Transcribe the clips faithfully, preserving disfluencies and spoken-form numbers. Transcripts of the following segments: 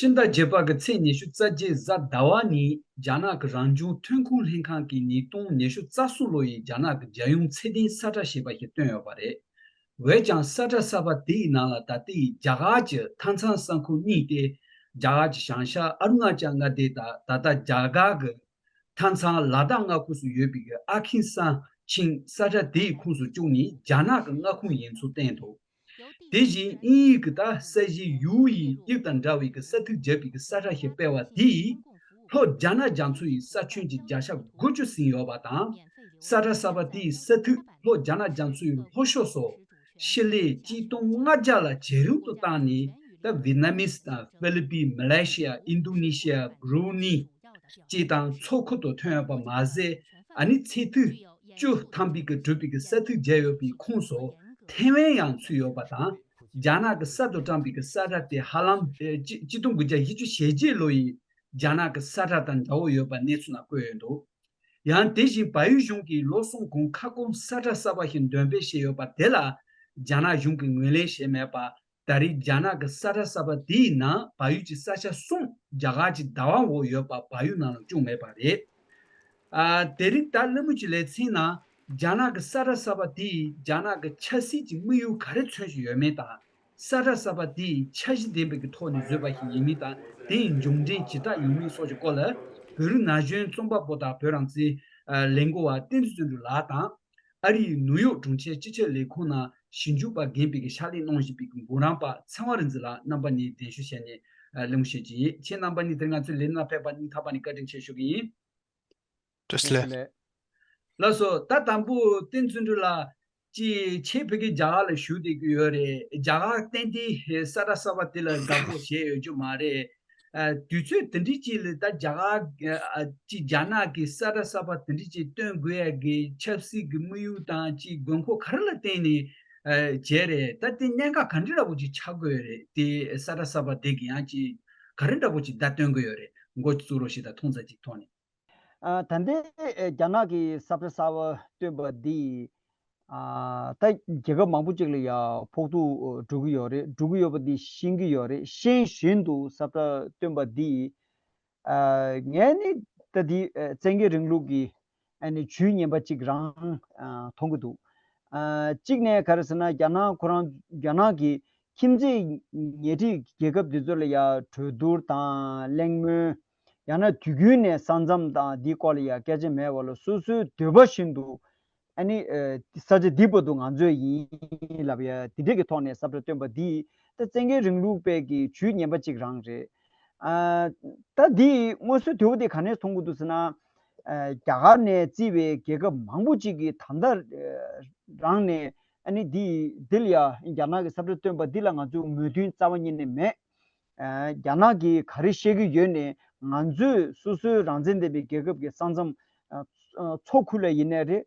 སྤྱི་ཟླ་བརྒྱད་པ་གི་ཚེས་ཉི་ཤུ་རྩ་བརྒྱད་གཟའ་ཟླ་བ་ཉིན་རྒྱ་ནག་གི་རང་བྱུང་ཐོན་ཁུངས་ལྷན་ཁང་གིས་ཉིས་སྟོང་ཉི་ཤུ་རྩ་གསུམ་ལོ་ཡི་རྒྱ་ནག་གི་རྒྱལ་ཡོངས་ཚད་ལྡན་ས་ཁྲ་ཞེས་པ་ཞིག་བཏོན་ཡོད་པ་རེད། འོན་ཀྱང་ས་ཁྲ་གསར་པ་དེའི་ནང་ལ་ད་ལྟའི་རྒྱ་གར་གྱི་མཐའ་མཚམས་ས་ཁུལ་གཉིས་ཏེ། རྒྱ་གར་གྱི་བྱང་ཤར་ཨ་རུ་ན་ཅལ་མངའ་སྡེ་དང་ད་ལྟ་རྒྱ་གར་གྱི་མཐའ་མཚམས་ལ་དྭགས་མངའ་ཁོངས་སུ་ཡོད་པའི་ཨ་ཁིན་སན་ཆིང་ས་ཁྲ་དེའི་ཁོངས་སུ་བཅུག་ནས་རྒྱ་ནག་གི་མངའ་ཁོངས་ཡིན་ཚུལ་བསྟན་འདུག་དེ་བཞིན་དབྱིན་ཡིག་གི་ད་ས་གཞི་ཡུའུ་ཡི་ཡིག་དང་འདྲ་བའི་གི་ས་ཐིག་བརྒྱབ་པའི་གི་ས་ཁྲ་ཞིག་སྤེལ་བ་དེས་ལྷོ་རྒྱ་ནག་རྒྱ་མཚོ་ཡི་ས་ཁྱོན་གྱི་བརྒྱ་ཆ་དགུ་བཅུ་ཟིན་ཡོད་པ་དང་། ས་ཁྲ་གསར་པ་དེའི་ས་ཐིག་ལྷོ་རྒྱ་ནག་རྒྱ་མཚོ་ཡི་ལྷོ་ཕྱོགས་སུ། ཤི་ལེ་གཅིག་སྟོང་ལྔ་བརྒྱ་ལ་ཇེ་རིང་དུ་བཏང་ནས། ད་ཝེད་ནམ་མིས་དང་ཧྥི་ལི་པིན། མ་ལེ་ཤི་ཡ། ཨིན་རྡོ་ནེ་ཤི་ཡ། བྷུ་རུ་ནི་བཅས་དང་མཚོ་ཁུལ་དུ་ཐོན་ཡོད་པ་མ་ཟད། ཨ་ནི་ཚད་ཐིག་བཅུ་ཐམ་པའི་གི་གྲུབ་པའི་གི་ས་ཐིག་བརྒྱབ་ཡོད་པའི་ཁོངས་སུ་ཐེ་ཝན་ཡང་ཚུད་ཡོད་པ་དང་། རྒྱ་ནག་གི་གསར་དུ་བཀྲམ་པའི་གི་ས་ཁྲ་དེ་ཧ་ལམ་ཨེ་གཅིག་གཅིག་སྟོང་དགུ་བརྒྱ་བཞི་བཅུ་ཞེ་བརྒྱད་ལོ་ཡི་རྒྱ་ནག་གི་ས་ཁྲ་དང་འདྲ་བོ་ཡོད་པ་གནས་ཚུལ་ནང་བཀོད་ཡོད་འདུག་ཡང་དེ་བཞིན་བལ་ཡུལ་གཞུང་གིས་ལོ་གསུམ་གོང་ཁ་སྐོང་ས་ཁྲ་གསར་པ་ཞིག་འདོན་སྤེལ་བྱས་ཡོད་པ་དེ་ལ། རྒྱ་ནག་གཞུང་གིས་ངོས་ལེན་བྱས་མེད་པ། ད་རེས་རྒྱ་ནག་གི་ས་ཁྲ་གསར་པ་དེའི་ནང་བལ་ཡུལ་གྱི་ས་ཆ་གསུམ་རྒྱ་གར་གྱི་བདག་དབང་འོག་ཡོད་པ་བལ་ཡུལ་ནང་ལ་བཅུག་མེད་པ་རེད། ཨ། དེ་རིང་ད་གླེང་མོལ་གྱི་ལེ་ཚན་ནང་རྒྱ་ནག་གི་ས་ཁྲ་གསར་པ་དེས་རྒྱ་ནག་གི་ཆབ་སྲིད་ཀྱི་དམིགས་ཡུལ་ག་རེ་མཚོན་བཞིན་ཡོད་མེད་དང་། ས་ཁྲ་གསར་པ་དེས་འཆར་གཞི་ལྡན་པའི་གི་ཐོག་ནས་བཟོས་པ་ཞིག་ཡིན་མིན་དང་། དེའི་མཇུག་འབྲས་ཇི་ལྟར་ཡོང་མིན་སོགས་ཀྱི་སྐོར་ལ། བོད་རིགས་ན་གཞོན་རྩོམ་པ་པོ་དང་བོད་རང་བཙན་ལས་འགུལ་བ་བསྟན་འཛིན་བརྩོན་འགྲུས་ལགས་དང་། ཨ་རིའི་ནིའུ་ཡོག་དྲུང་ཆེ་སྤྱི་ཁྱབ་ལས་ཁུངས་ནང་ཞིབ་འཇུག་པ་རྒན་པའི་གི་ཕྱག་ལས་གནང་བཞིན་པའི་གི་འགོ་རམ་པ་ཚེ་དབང་རིག་འཛིན་ལགས་རྣམ་པ་གཉིས་གདན་ཞུ་བྱས་ནས་གླེང་མོལ་བྱེད་ཀྱི་ཡིན། ཁྱེད་རྣམ་པ་གཉིས་དེ་ང་ཚོའི་ལས་རིམ་ལ་ཕེབས་པར་སྙིང་ཐག་པ་ནས་བཀའ་དྲིན་ཆེ་ཞུ་གི་ཡིན། བཀྲ་ཤིས་བདེ་ལེགས། ལགས་སོ། ད་དང་པོ་བསྟན་འཛིན་བརྩོན་འགྲུས་ལགས་ཀྱིས་ཁྱེད་ཕ་གི་རྒྱ་གར་ལ་བཞུགས་བསྡད་ཀྱི་ཡོད་རེད། རྒྱ་གར་ཏན་ཏན་ས་ཁྲ་གསར་པ་དེ་ལ་དགའ་པོ་བྱས་ཡོད་རྒྱུ་མ་རེད། ཨ། དུས་ཚོད་དེ་འདྲའི་ཅིག་ལ་ད་རྒྱ་གར་ཨ་ཅིག་རྒྱ་ནག་གི་ས་ཁྲ་གསར་པ་དེ་འདྲའི་ཅིག་བཏོན་དགོས་ཡ་གི་ཆབ་སྲིད་ཀྱི་དམིགས་ཡུལ་དང་ཅིག་དགོས་མཁོ་ག་རེ་ལ་བརྟེན་ནས་ཨ་བྱས་རེད། ད་དེ་གནད་འགག་ག་འདྲ་འདྲ་པོ་ཅིག་ཆགས་དགོས་རེད། དེ་ས་ཁྲ་གསར་པ་དེ་གི་ཡང་ཅིག་ག་རེ་འདྲ་པོ་ཅིག་བརྡ་སྟོན་དགོས་ཡོད་རེད། མགོ་བཙུགས་རོགས་ཞེས་དང་མཐོང་ས་ཅིག་ཐོག་ནས། ཨ། ད་ལྟའི་རྒྱ་ནག་གི་ས་ཁྲ་གསར་པ་བཏོན་པ་འདིས། ཨ། ད་རྒྱལ་ཁབ་མང་པོ་ཅིག་ལ་ཡང་ཕོག་ཐུག་འགྲོ་གི་ཡོད་རེད། འགྲོ་གི་ཡོད་པ་འདི་ཤེས་ཀྱི་ཡོད་རེད། ཤེས་བཞིན་དུ་ས་ཁྲ་བཏོན་པ་འདིས། ཨ། ངས་ནི་ད་འདི་ཨ་བཙན་རྒྱལ་རིང་ལུགས་ཀྱི་ཨ་ནི་ཇུས་ངན་པ་ཅིག་རང་ཨ་མཐོང་གི་འདུག་ཨ། གཅིག་ནས་ག་རེ་ཟེར་ན། རྒྱ་ནག་ཁོ་རང་རྒྱ་ནག་གི་ཁྱིམ་མཚེས་ཉེ་འཁྲིས་རྒྱལ་ཁབ་དེ་ཚོ་ལ་ཡ་གྲོས་བསྡུར་དང་གླེང་མོལ། ཡང་ན་དུས་རྒྱུན་ནས་ས་མཚམས་དང་འདིའི་སྐོར་ལ་ཡ་སྐད་ཆ་མེད་པ་ལ་སོ་སོའི་འདོད་པ་བཞིན་དུ། ཨ་ནི་ཨ་ས་ཆ་འདི་བར་དུ་ང་ཚོའི་ཡིན་ལབ་ཡ་དེ་འདྲས་ཀྱི་ཐོག་ནས་ས་ཁྲ་བཏོན་པ་འདི་ད་བཙན་རྒྱལ་རིང་ལུགས་པའི་གི་ཇུས་ངན་པ་གཅིག་རང་རེད། ཨ། ད་འདི་དངོས་སུ་དུས་བབ་དེ་ག་ནས་མཐོང་གི་འདུག་ཟེར་ན། ཨ། རྒྱ་གར་ནས་བརྩིས་པའི་རྒྱལ་ཁབ་མང་པོ་ཅིག་གིས་ད་ལྟ་རང་ནས་ཨ་ནི་འདི་འདི་ལ་ཡ་རྒྱ་ནག་གི་ས་ཁྲ་བཏོན་པ་འདི་ལ་ང་ཚོས་མོས་མཐུན་རྩ་བ་ཉིད་ནས་མེད། ཨ། རྒྱ་ནག་གིས་ག་རེ་བཤད་ཀྱི་ཡོད་ནས་ང་ཚོས་སོ་སོའི་རང་བཙན་ལྡན་པའི་རྒྱལ་ཁབ་ཀྱི་ས་མཚམས་ཨ་མཚོ་ཁུལ་ལ་ཡིན་ནའི་རེད།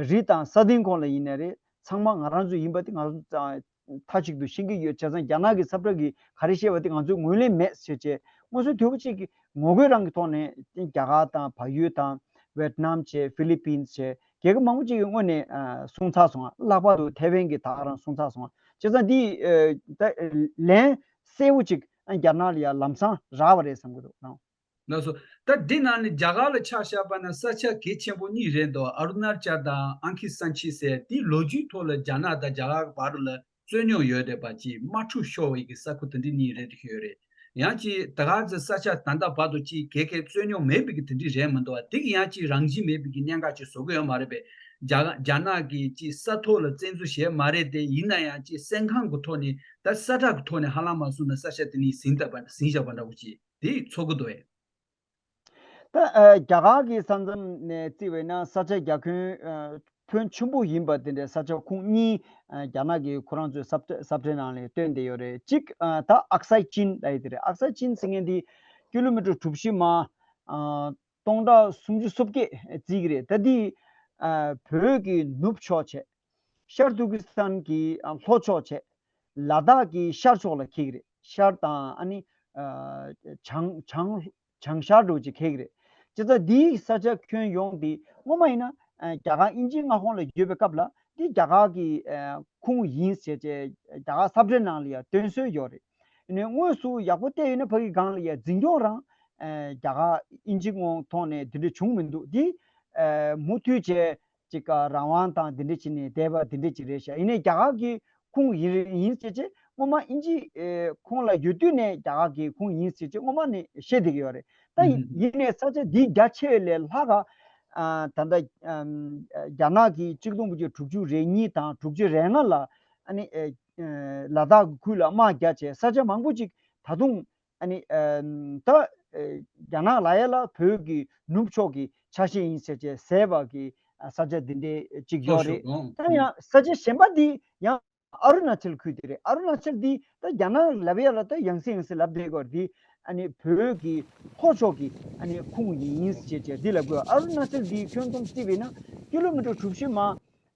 རི་དང་ས་སྟེང་ཁོངས་ལ་ཡིན་ནའི་རེད། ཚང་མ་ང་རང་ཚོ་ཡིན་པ་དེ་ང་ཚོ་མཐའ་གཅིག་ཏུ་ཤེས་ཀྱི་ཡོད། བྱས་ཙང་རྒྱ་ནག་གི་ས་ཁྲ་གིས་ག་རེ་བཤད་པ་དེ་ང་ཚོས་ངོས་ལེན་མེད་ཟེར་བྱས། དངོས་སུ་དུས་བབ་ཅིག་གི་ངོ་རྒོལ་རང་གི་ཐོག་ནས་རྒྱ་གར་དང་བལ་ཡུལ་དང་ཝེད་ནམ་བྱས། ཧྥི་ལི་པིན་བྱས། རྒྱལ་ཁབ་མང་པོ་ཅིག་གིས་དངོས་ནས་ཨ་གསུངས་ཚར་སོང་། ལྷག་པར་དུ་ཐེ་ཝན་གྱིས་ད་ག་རང་གསུངས་ཚར་སོང་། བྱས་ཙང་འདི་ཨ་ད་ལན་གསལ་བོ་ཅིག་ཨ་རྒྱ་ནག་ལ་ཡང་ལམ་སང་རག་པ་རེད་བསམ་གྱི་འདུག་རང་། ལགས་སོ། ད་འདི་ནང་ནས་རྒྱ་གར་ལ་ཆ་བཞག་པ་ན་ས་ཆ་གལ་ཆེན་པོ་གཉིས་རེད་འདུག་ཨ་རུ་ན་ཅལ་དང་ཨང་ཁི་སན་ཆི་ཟེར། དེའི་ལོ་རྒྱུས་ཐོག་ལ་རྒྱ་ནག་དང་རྒྱ་གར་བར་ལ་རྩོད་རྙོག་ཡོད་བསྡད་པ་ཅིག་དམག་འཁྲུག་ཤོར་བའི་གི་ས་ཁུལ་དེ་འདྲ་གཉིས་རེད་འདུག་ཡོད་རེད། ཡང་ཅིག་ད་ག་ཚོད་ས་ཆ་ད་ལྟ་བར་དུ་ཅིག་གལ་གལ་རྩོད་རྙོག་མེད་པའི་གི་དེ་འདྲ་རེད་མི་འདུག་བ། དེ་གི་ཡང་ཅིག་རང་བཞིན་མེད་པའི་གི་གནད་འགག་ཅིག་བཟོ་གི་ཡོད་མ་རེད་པས། རྒྱ་རྒྱ་ནག་གིས་ཅིག་ས་ཐོག་ལ་བཙན་འཛུལ་བྱས་མ་རེད་དེ། ཡིན་ན་ཡང་ཅིག་སེམས་ཁམས་གི་ཐོག་ནས་ད་ས་ཁྲ་གི་ཐོག་ནས་ཧ་ལམ་མ་སོང་ན་ས་ཆ་དེ་ནས་ཟིན་བཏབ་པ་ཟིན་བཞག་པ་འདྲ་བོ་ཅིག་དེ་ཚོར་གི་འདུག་ཨེ། ད་ཨ་རྒྱ་གར་གྱི་ས་མཚམས་ནས་བརྩིས་པས་ན་ས་ཆ་རྒྱ་ཁྱོན་ཨ་ཕོན་ཆེན་པོ་ཡིན་པ་དེ་འདྲའི་ས་ཆ་ཁུངས་གཉིས་ཨ་རྒྱ་ནག་གིས་ཁོ་རང་ཚོའི་ས་ས་ཁྲའི་ནང་ལ་བཏོན་བསྡད་ཡོད་རེད། གཅིག་ཨ་ད་ཨག་སའི་ཅིན་ལབ་ཡ་དེ་རེད། ཨག་སའི་ཅིན་ཟེར་མཁན་དེ་ཀི་ལོ་མི་ཊར་གྲུ་བཞི་མ་ཨ་སྟོང་ཕྲག་སུམ་ཅུ་སོ་བརྒྱད་བརྩིས་ཀྱི་རེད། ད་འདི་ཨ་བོད་ཀྱི་ནུབ་ཕྱོགས་བྱས། ཤར་ཏུར་ཀི་སི་ཐན་གྱི་ཨ་ལྷོ་ཕྱོགས་བྱས། ལ་དྭགས་ཀྱི་ཤར་ཕྱོགས་ལ་འཁེལ་གྱི་རེད། ཤར་དང་ཨ་ནི་ཨ་བྱང་བྱང་བྱང་ཤར་འདྲ་བོ་ཅིག་འཁེལ་གྱི་རེད། བྱས་ཙང་འདིའི་ས་ཆ་ཁྱོན་ཡོངས་འདི་སྔོན་མ་ཡིན་ན་ཨ་རྒྱ་གར་དབྱིན་ཇིའི་མངའ་ཁོངས་ལ་ཡོད་པའི་སྐབས་ལ་འདི་རྒྱ་གར་གྱི་ཨ་ཁོངས་ཡིན་ཟེར་བྱས་རྒྱ་གར་ས་ཁྲའི་ནང་ལ་ཡང་བཏོན་སྲོལ་ཡོད་རེད། ནས་དངོས་སུ་ཡག་པོ་བལྟས་ཡོད་ན་ཕ་གི་སྒང་ལ་ཡ་འཛིན་སྐྱོང་རང་ཨ་རྒྱ་གར་ཨིན་ཇི་དབང་ཐོག་ནས་འདི་འདྲ་བྱུང་མི་འདུག་འདི་ཨ་མུ་མཐུད་བྱས་ཅིག་ག་རང་དབང་དང་འདི་འདྲ་བྱས་ནས་བསྡད་པ་འདི་འདྲ་ཅིག་རེད་ཤག་ཡིན་ནའི་རྒྱ་གར་གྱི་ཁུངས་ཡིན་ཡིན་ཟེར་བྱས་སྔོན་མ་ཨིན་ཇི་ཨེ་ཁོངས་ལ་ཡོད་དུས་ནས་རྒྱ་གར་གྱི་ཁུངས་ཡིན་ཟེར་བྱས་སྔོན་མ་ནས་བཤད་བསྡད་ཀྱི་ཡོད་རེད། ད་ཡིན་ནའི་ས་ཆ་འདི་རྒྱ་ཆེ་བ་ལས་ལྷག་ག་ཨ་ད་ལྟ་ཨམ་རྒྱ་ནག་གིས་གཅིག་སྟོང་དགུ་བརྒྱ་དྲུག་ཅུ་རེ་གཉིས་དང་དྲུག་ཅུ་རེ་ལྔ་ལ་ཨ་ནི་ཨེ་ཨེ་ལ་དྭགས་ཀྱི་ཁུལ་ལ་དམག་རྒྱག་བྱས་ས་ཆ་མང་པོ་ཅིག་ད་དུང་ཨ་ནི་ཨམ་ད་ཨེ་རྒྱ་ནག་ལབ་ཡ་ལ་བོད་ཀྱི་ནུབ་ཕྱོགས་ཀྱི་ཆ་ཤས་ཡིན་ཟེར་བྱས་ཟེར་བ་གི་ཨ་ས་ཆ་འདི་འདྲའི་ཅིག་ཡོད་རེད། ད་ཡང་ས་ཆ་གཞན་པ་འདི་ཡང་ཨ་རུ་ན་ཅལ་ཁུལ་དེ་རེད། ཨ་རུ་ན་ཅལ་འདི་ད་རྒྱ་ནག་ལབ་ཡ་ལ་ད་ཡང་སེ་ཡང་སེ་ལབ་བསྡད་ཀྱི་ཡོད་རེད། འདི་ཨ་ནི་བོད་ཀྱི་ལྷོ་ཕྱོགས་ཀྱི་ཨ་ནི་ཁུངས་ཡིན་ཟེར་བྱས་འདི་ལབ་དགོས། ཨ་རུ་ན་ཅལ་འདི་ཁྱོན་བསྡོམས་བརྩིས་པས་ན་ཀི་ལོ་མི་ཊར་གྲུ་བཞི་མ་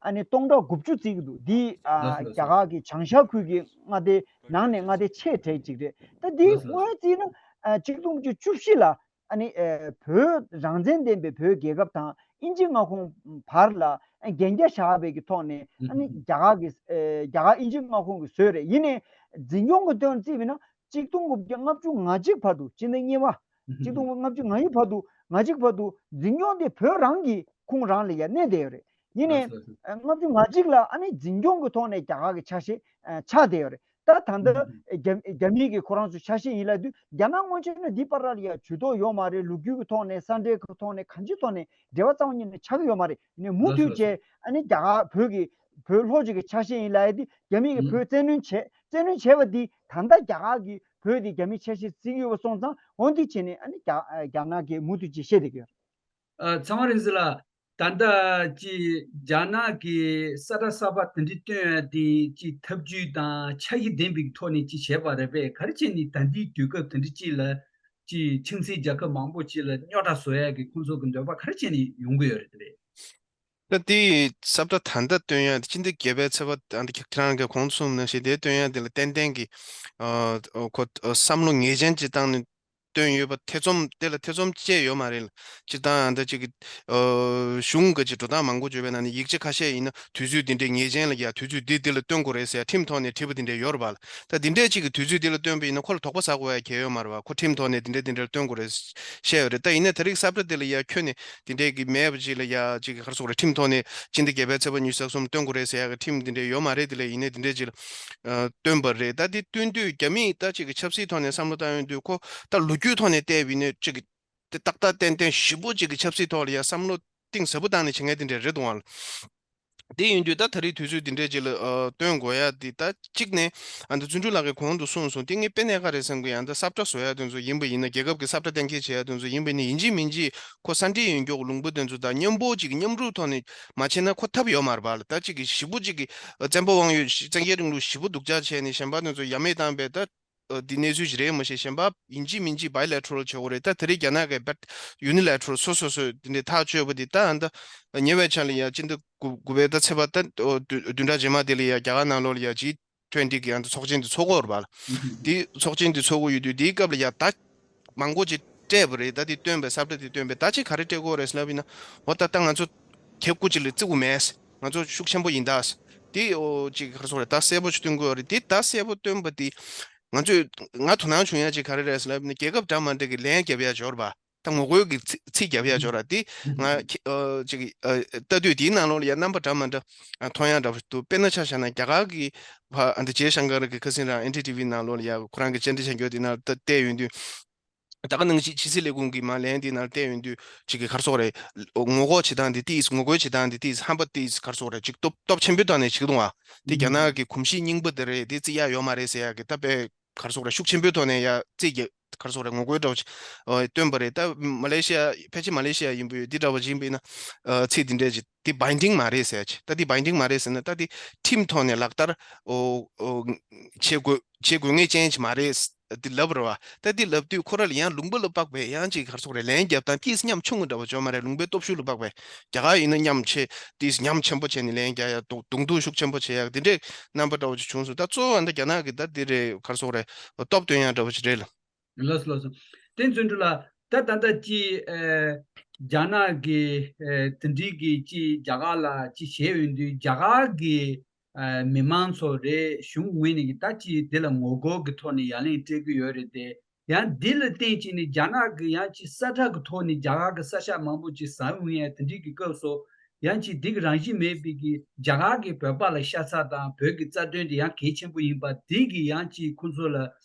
ཨ་ནི་སྟོང་ཕྲག་དགུ་བཅུ་བརྩི་གི་འདུག་འདི་ཨ་རྒྱ་གར་གྱི་བྱང་ཤར་ཁུལ་གྱི་མངའ་སྡེ་ནང་ནས་མངའ་སྡེ་ཆེས་གྲས་གཅིག་རེད། ད་འདི་དངོས་བརྩིས་ན་ཨ་གཅིག་སྟོང་དགུ་བརྒྱ་བཅུ་བཞི་ལ་ཨ་ནི་ཨེ་བོད་རང་བཙན་ལྡན་པའི་བོད་རྒྱལ་ཁབ་དང་དབྱིན་ཇི་མངའ་ཁོངས་བར་ལ་ཨ་གན་རྒྱ་བཞག་པའི་གི་ཐོག་ནས་ཨ་ནི་རྒྱ་གར་གྱི་ཨེ་རྒྱ་གར་དབྱིན་ཇི་མངའ་ཁོངས་ཀྱི་བཟོས་རེད། ཡིན་ནའི་འཛིན་སྐྱོང་གི་དོན་བརྩིས་པས་ན་གཅིག་སྟོང་དགུ་བརྒྱ་ལྔ་བཅུ་ང་གཅིག་བར་དུ་སྤྱི་ཟླ་གཉིས་པ་གཅིག་སྟོང་དགུ་བརྒྱ་ལྔ་བཅུ་ང་གཉིས་བར་དུ་ང་གཅིག་བར་དུ་འཛིན་སྐྱོང་དེ་བོད་རང་གི་ཁོངས་རང་ལ་ཡ་གནས་བསྡད་ཡོད་རེད། ཡིན་ནའི་ལགས་སོ། ལགས་སོ། ལྔ་བཅུ་ང་གཅིག་ལ་ཨ་ནི་འཛིན་སྐྱོང་གི་ཐོག་ནས་རྒྱ་གར་གྱི་ཆ་ཤས་ཨ་ཆགས་བསྡད་ཡོད་རེད། ད་ད་ལྟ་ཨུ་ཧུ། རྒྱ་རྒྱ་མི་གི་ཁོ་རང་ཚོ་ཆ་ཤས་ཡིན་ལབ་དུས་རྒྱ་ནག་སྔོན་ཆད་ནས་འདི་བར་ལ་ཡ་ཇུས་གཏོགས་ཡོད་མ་རེད། ལོ་རྒྱུས་ཀྱི་ཐོག་ནས་ས་འབྲེལ་གྱི་ཐོག་ནས་གང་ཅིའི་ཐོག་ནས་འབྲེལ་བ་རྩ་བ་ཉིད་ནས་ཆགས་ཀྱི་ཡོད་མ་རེད། ཡིན་ནའི་མུ་ལགས་སོ། མཐུད་ལགས་སོ། བྱས་ཨ་ནི་རྒྱ་གར་བོད་ཀྱི་བོད་ལྷོ་ཕྱོགས་ཀྱི་ཆ་ཤས་ཡིན་ལབ་ཡ་དེ་རྒྱ་མི་གིས་ཨུ་བོད་བཙན་གནོན་བྱས་བཙན་གནོན་བྱས་པ་འདི་ད་ལྟ་རྒྱ་གར་གྱིས་བོད་དེ་རྒྱ་མིའི་ཆ་ཤས་བརྩི་གི་ཡོད་པ་སོང་ཙང་འོ་འདི་བྱས་ནས་ཨ་ནི་རྒྱ་རྒྱ་ནག་གིས་མུ་མཐུད་ཅིག་བཤད་བསྡད་ཀྱི་ཡོད་རེད། ཨ་ཚེ་དབང་རིག་འཛིན་ལགས། ད་ལྟ་ཅིག་རྒྱ་ནག་གིས་ས་ཁྲ་གསར་པ་དེ་འདྲ་བཏོན་ཡ་དེ་ཅིག་ཐབས་ཇུས་དང་འཆར་གཞི་ལྡན་པའི་ཐོག་ནས་ཅིག་བྱས་པ་རེད་པས། ག་རེ་བྱས་ནས་ད་ལྟའི་དུས་སྐབས་དེ་འདྲ་ཅིག་ལ་ཅིག་ཁྱིམ་མཚེས་རྒྱལ་ཁབ་མང་པོ་ཅིག་ལ་རྙོག་དྲ་བཟོ་ཡ་གི་ཁོང་ཚོ་གི་འདོད་པ་ག་རེ་བྱས་ནས་ཡོང་གི་ཡོད་རེད་དེ་རེད། ད་དེ་ས་ཁྲ་ད་ལྟ་བཏོན་ཡ་དེ་སྤྱི་ཟླ་བརྒྱད་པའི་ཚེས་པ་ཨ་ནི་ཁྱེད་རང་གིས་གོང་དུ་གསུངས་ནང་བཞིན་དེ་བཏོན་ཡ་དེ་ལ་ཏན་ཏན་གྱི་ཨ་ཁོ་བསམ་བློ་ངེས་ཅན་ཅིག་བཏང་ནས། བཏོན་ཡོད་པ་ཐེ་ཚོམ་དེ་ལ་ཐེ་ཚོམ་བཅས་ཡོད་མ་རེད་ལ། སྤྱིར་བཏང་ཨ་ད་ཅིག་གི་ཨ་གཞུང་གི་ཅིག་འགྲོ་སྟངས་མང་པོ་བརྗོད་པའི་ནང་ནས་ཡིག་ཆ་ཁ་ཤས་ཡིན་ན་དུས་ཚོད་འདི་འདྲའི་ངེས་ཅན་ལ་ཡ་དུས་ཚོད་འདི་འདི་ལ་བཏོན་དགོས་རེད་ཟེར་ཡ་ཁྲིམས་ཐོག་ནས་བྲིས་པ་འདི་འདྲའི་ཡོད་རེད་པ་ལ། ད་འདི་འདྲའི་ཅིག་གི་དུས་ཚོད་འདི་ལ་བཏོན་པ་ཡིན་ན་ཁོ་ལ་དོགས་པ་ཟ་དགོས་ཡ་གལ་ཡོད་མ་རེད་པ། ཁོ་ཁྲིམས་ཐོག་ནས་འདི་འདྲའི་འདི་འདྲའི་ལ་བཏོན་དགོས་རེད་བཤད་ཡོད་རེད། ད་ཡིན་ན་ད་རེས་ས་ཁྲ་འདི་ལ་ཡ་ཁྱོན་ནས་འདི་འདྲའི་གི་མེད་པ་ཅིག་ལ་ཡ་ཅིག་ག་རེ་ཟེར་དགོས་རེད། ཁྲིམས་ཐོག་ནས་སྤྱི་ཟླ་བརྒྱད་པའི་ཚེས་པ་ཉི་ཤུ་རྩ་གསུམ་བཏོན་དགོས་རེད་ཟེར་ཡ་གི་ཁྲིམས་འདི་འདྲའི་ཡོད་མ་རེད། དེ་ལ་ཡིན་ནའི་འདི་འདྲའི་ཅིག་ལ་ཨ་བཏོན་པ་རེད། ད་དེ་བཏོན་དུས་རྒྱ་མིས་ད་ཅིག་གི་ཆབ་སྲིད་ཐོག་ནས་བསམ་བློ་བཏང་ཡོང་དུས་ཁོ་ད་ལོ་རྒྱུས་ཐོག་ནས་བལྟས་པ་ཡིན་ན་ཅིག་གི་དེ་ཏག་ཏག་ཏན་ཏན་ཞེ་པོ་ཅིག་གི་ཆབ་སྲིད་ཐོག་ལ་ཡ་བསམ་བློ་གཏིང་ཟབ་པོ་བཏང་ནས་བྱེད་མཁན་དེ་འདྲ་རེད་འདུག་ཨ། དེ་ཡིན་དུས་ད་ད་རེས་དུས་ཚོད་འདི་འདྲའི་ཅིག་ལ་ཨ་བཏོན་དགོས་ཡ་འདི་ད་གཅིག་ནས་ཨ་འདི་བརྩོན་འགྲུས་ལགས་ཀྱིས་གོང་དུ་གསུངས་སོང་། དེ་ངས་དཔེ་གནད་འགག་རེད་བསམ་གི། ཡང་ད་ས་ཁྲ་བཟོ་ཡ་དེ་ཚོ་ཡིན་པ་ཡིན་ན་རྒྱལ་ཁབ་ཀྱི་ས་ཁྲ་གཏན་འཁེལ་བྱེད་ཡ་དེ་ཚོ་ཡིན་པ་ཡིན་ན་ཡིན་གཅིག་མིན་གཅིག་ཁོ་ས་འབྲེལ་ཡིན་མགྱོགས་ལུང་པ་དེ་ཚོ་དང་མཉམ་པོ་ཅིག་མཉམ་རུབ་ཐོག་ནས་མ་བྱས་ན་ཁོ་ཐབས་ཡོད་མ་རེད་པ་ལ། ད་ཅིག་གི་ཞེ་པོ་ཅིག་གི་བཙན་པོ་དབང་ཡོད་བཙན་རྒྱལ་རིང་ལུགས་ཞེ་པོ་སྡུག་ཅག་བྱས་ནས་གཞན་པ་དེ་ཚོ་ཡ་མེད་བཏང་བས་ད། ཨ་འདི་གནས་ཚུལ་ཞིག་རེད་མ་ཤེས། གཞན་པ་ཡིན་གཅིག་མིན་གཅིག་bilateral བྱེད་དགོས་རེད། ད་དེ་རིང་རྒྱ་ནག་གིས་but unilateral སོ་སོ་སོས་འདི་འདྲའི་ཐག་གཅོད་པ་འདི་ད་ཨ་ད་ཉེ་བའི་ཆར་ལ་ཡ་སྤྱི་ཟླ་དགུ་དགུ་པའི་ད་ཚེས་པ་ད་ཨོ་བདུན་བདུན་ཕྲག་རྗེས་མ་དེ་ལ་ཡ་རྒྱ་གར་ནང་ལོགས་ལ་ཡ་G twenty གི་ཨ་ད་ཚོགས་ཆེན་འདི་ཚོགས་ཀྱི་ཡོད་རེད་པ་ལ། འདི་ཚོགས་ཆེན་འདི་ཚོགས་ཀྱི་ཡོད་དུས་འདིའི་སྐབས་ལ་ཡ་ད་མང་པོ་ཅིག་སྤྲད་པ་རེད། ད་འདི་བཏོན་པའི་ས་བཀྲ་འདི་བཏོན་པའི་ད་ཅིག་ག་རེ་སྤྲད་དགོས་རེད་ཟེར་ལབ་ཡིན་ན་འོ་ད་ད་ང་ཚོ་ཁེབས་སྐུ་ཅིག་ལ་བརྩི་དགོས་མེད། ང་ཚོ་ཤུགས་ཆེན་པོ་ཡིན་ད། འདི་ཨོ་ཅིག་ག་རེ་ཟེར་དགོས་རེད། ད་གསལ་པོ་ཅིག་སྟོན་དགོས་རེད། འདི་ད་གསལ་པོ་སྟོན་པ་འདི། ང་ཚོས་ང་དོ་སྣང་བྱུང་ཡ་ཅིག་ག་རེ་རེད་ཟེར་ལབ་ན་རྒྱལ་ཁབ་འདྲ་མ་འདྲ་གི་ལན་རྒྱབ་ཡ་འབྱོར་བ་དང་ངོ་རྒོལ་གྱི་ཚིག་ཚིག་རྒྱབ་ཡ་འབྱོར་བ་འདི་ང་ཁྱེད་ཨ་ཅིག་ཨ་ལྟ་དུས་འདིའི་ནང་ལོགས་ལ་ཡ་རྣམ་པ་འདྲ་མ་འདྲ་ཨ་མཐོང་ཡ་འདྲ་པོ་ཞིག་འདུག་དཔེར་ན་ཆ་བཞག་ན་རྒྱ་གར་གྱི་ཕ་ཨ་འདི་ཇེ་ཤང་ཀར་གྱི་ཁ་སང་རང་ཨེན་ཌི་ཊི་ཝི་ནང་ལོགས་ལ་ཡ་ཁོ་རང་གི་བཅར་འདྲི་བྱ་རྒྱུ་དེ་ནང་ལ་བལྟས་ཡོང་དུས། ད་ག་ནང་བཞིན་ཕྱི་སྲིད་ལས་ཁུངས་ཀྱི་མ་ལན་དེ་ནང་བལྟས་ཡོང་དུས་ཅིག་གི་ག་རེ་ཟེར་དགོས་རེད། ངོ་རྒོལ་བྱེད་སྟངས་དེ་ཏིས་ངོ་རྒོལ་བྱེད་སྟངས་དེ་ཏིས་ཧམ་པ་ཏིས་ག་རེ་ཟེར་དགོས་རེད། ཅིག་སྟོབས་སྟོབས་ཆེན་པོའི་ཐོག་ནས་བྱེད་ཀྱི་འདུག་ཨ། དེ་རྒྱ་ནག་གི་གོམས་གཤིས་རྙིང་པ་དེ་རེད། དེ་བརྩི་ཡ་ཡོད་མ་རེད་ཟེར་ཡ་གི་ད་དཔེ་ག་རེ་ཟེར་དགོས་རེད། ཤུགས་ཆེན་པོའི་ཐོག་ནས་ཡ་བརྩི་གི་ག་རེ་ཟེར་དགོས་རེད། ངོ་རྒོལ་འདྲ་བོ་ཅིག་ཨ་བཏོན་པ་རེད། ད་མ་ལེ་ཤི་ཡ་ཕལ་ཆེར་མ་ལེ་ཤི་ཡ་ཡིན་པ་ཡོད། དེ་འདྲ་བ་ཅིག་ཡིན་པ་ཡིན་ན་ཨ་ཚིག་དེ་འདྲས་ཅིག་དེ་binding མ་རེད་ཟེར་ཡ་ཅིག་ད་དེ་binding མ་རེད་ཟེར་ན་ད་དེ་ཁྲིམས་ཐོག་ནས་ལག་བསྟར་ཨོ་ཨོ་བྱེད་དགོས་བྱེད་དགོས་ངེས་ཅན་ཅིག་མ་རེད། འདི་ལབ་རེད་བ། ད་འདི་ལབ་དུས་ཁོ་ར་ལ་ཡང་ལུང་པ་ལ་དཔག་པའི་ཡང་ཅིག་ག་རེ་ཟེར་དགོས་རེད། ལན་རྒྱབ་སྟངས་ཏིས་ཉམ་ཆུང་གི་འདྲ་བ་ཅིག་ཡོད་མ་རེད། ལུང་པའི་སྟོབས་ཤུགས་ལ་དཔག་པའི་རྒྱ་གར་ཡིན་ན་ཉམ་ཆེ་ཏིས་ཉམ་ཆེན་པོ་བྱས་ནས་ལན་རྒྱག་ཡ་དུང་དུང་སྡུག་ཤུགས་ཆེན་པོ་བྱེད་ཡ་འདི་འདྲའི་རྣམ་པ་འདྲ་བ་ཅིག་བྱུང་སོང་། ད་གཙོ་བོ་ཨ་ད་རྒྱ་ནག་གི་ད་འདི་རེད། ག་རེ་ཟེར་དགོས་རེད། སྟོབས་སྟོན་ཡ་འདྲ་བ་ཅིག་རེད་ལ། ལགས་སོ་ལགས་སོ། དེ་བརྩོན་འགྲུས་ལགས། ད་ད་ལྟ་ཅིག་ཨེ་རྒྱ་ནག་གི་ཨེ་དེ་འདྲའི་གི་ཅིག་རྒྱ་གར་ལ་ཅིག་བྱས་ཡོང་དུས་རྒྱ་གར་གི་ ཨ་མི་མང་ཚོ་རེད། གཞུང་ངོས་ནས་ཀྱི་ད་ཅི་དེ་ལ་ངོ་རྒོལ་གྱི་ཐོག་ནས་ཡ་ལན་སྤྲད་ཀྱི་ཡོད་རེད་དེ། ཡང་འདི་ལ་བརྟེན་བྱས་ནས་རྒྱ་ནག་གི་ཡང་ཅི་ས་ཁྲ་གི་ཐོག་ནས་རྒྱ་གར་གི་ས་ཆ་མང་པོ་ཅིག་ཟ་འོང་ཡ་དེ་འདྲའི་གི་སྐབས་སུ། ཡང་ཅི་འདི་གི་རང་བཞིན་མེད་པའི་གི་རྒྱ་གར་གི་བོད་པ་ལ་ཤ་ཚ་དང་བོད་ཀྱི་རྩ་དོན་དེ་ཡང་གལ་ཆེན་པོ་ཡིན་པ་འདི་གི་ཡང་ཅི་ཁོང་ཚོ་ལ་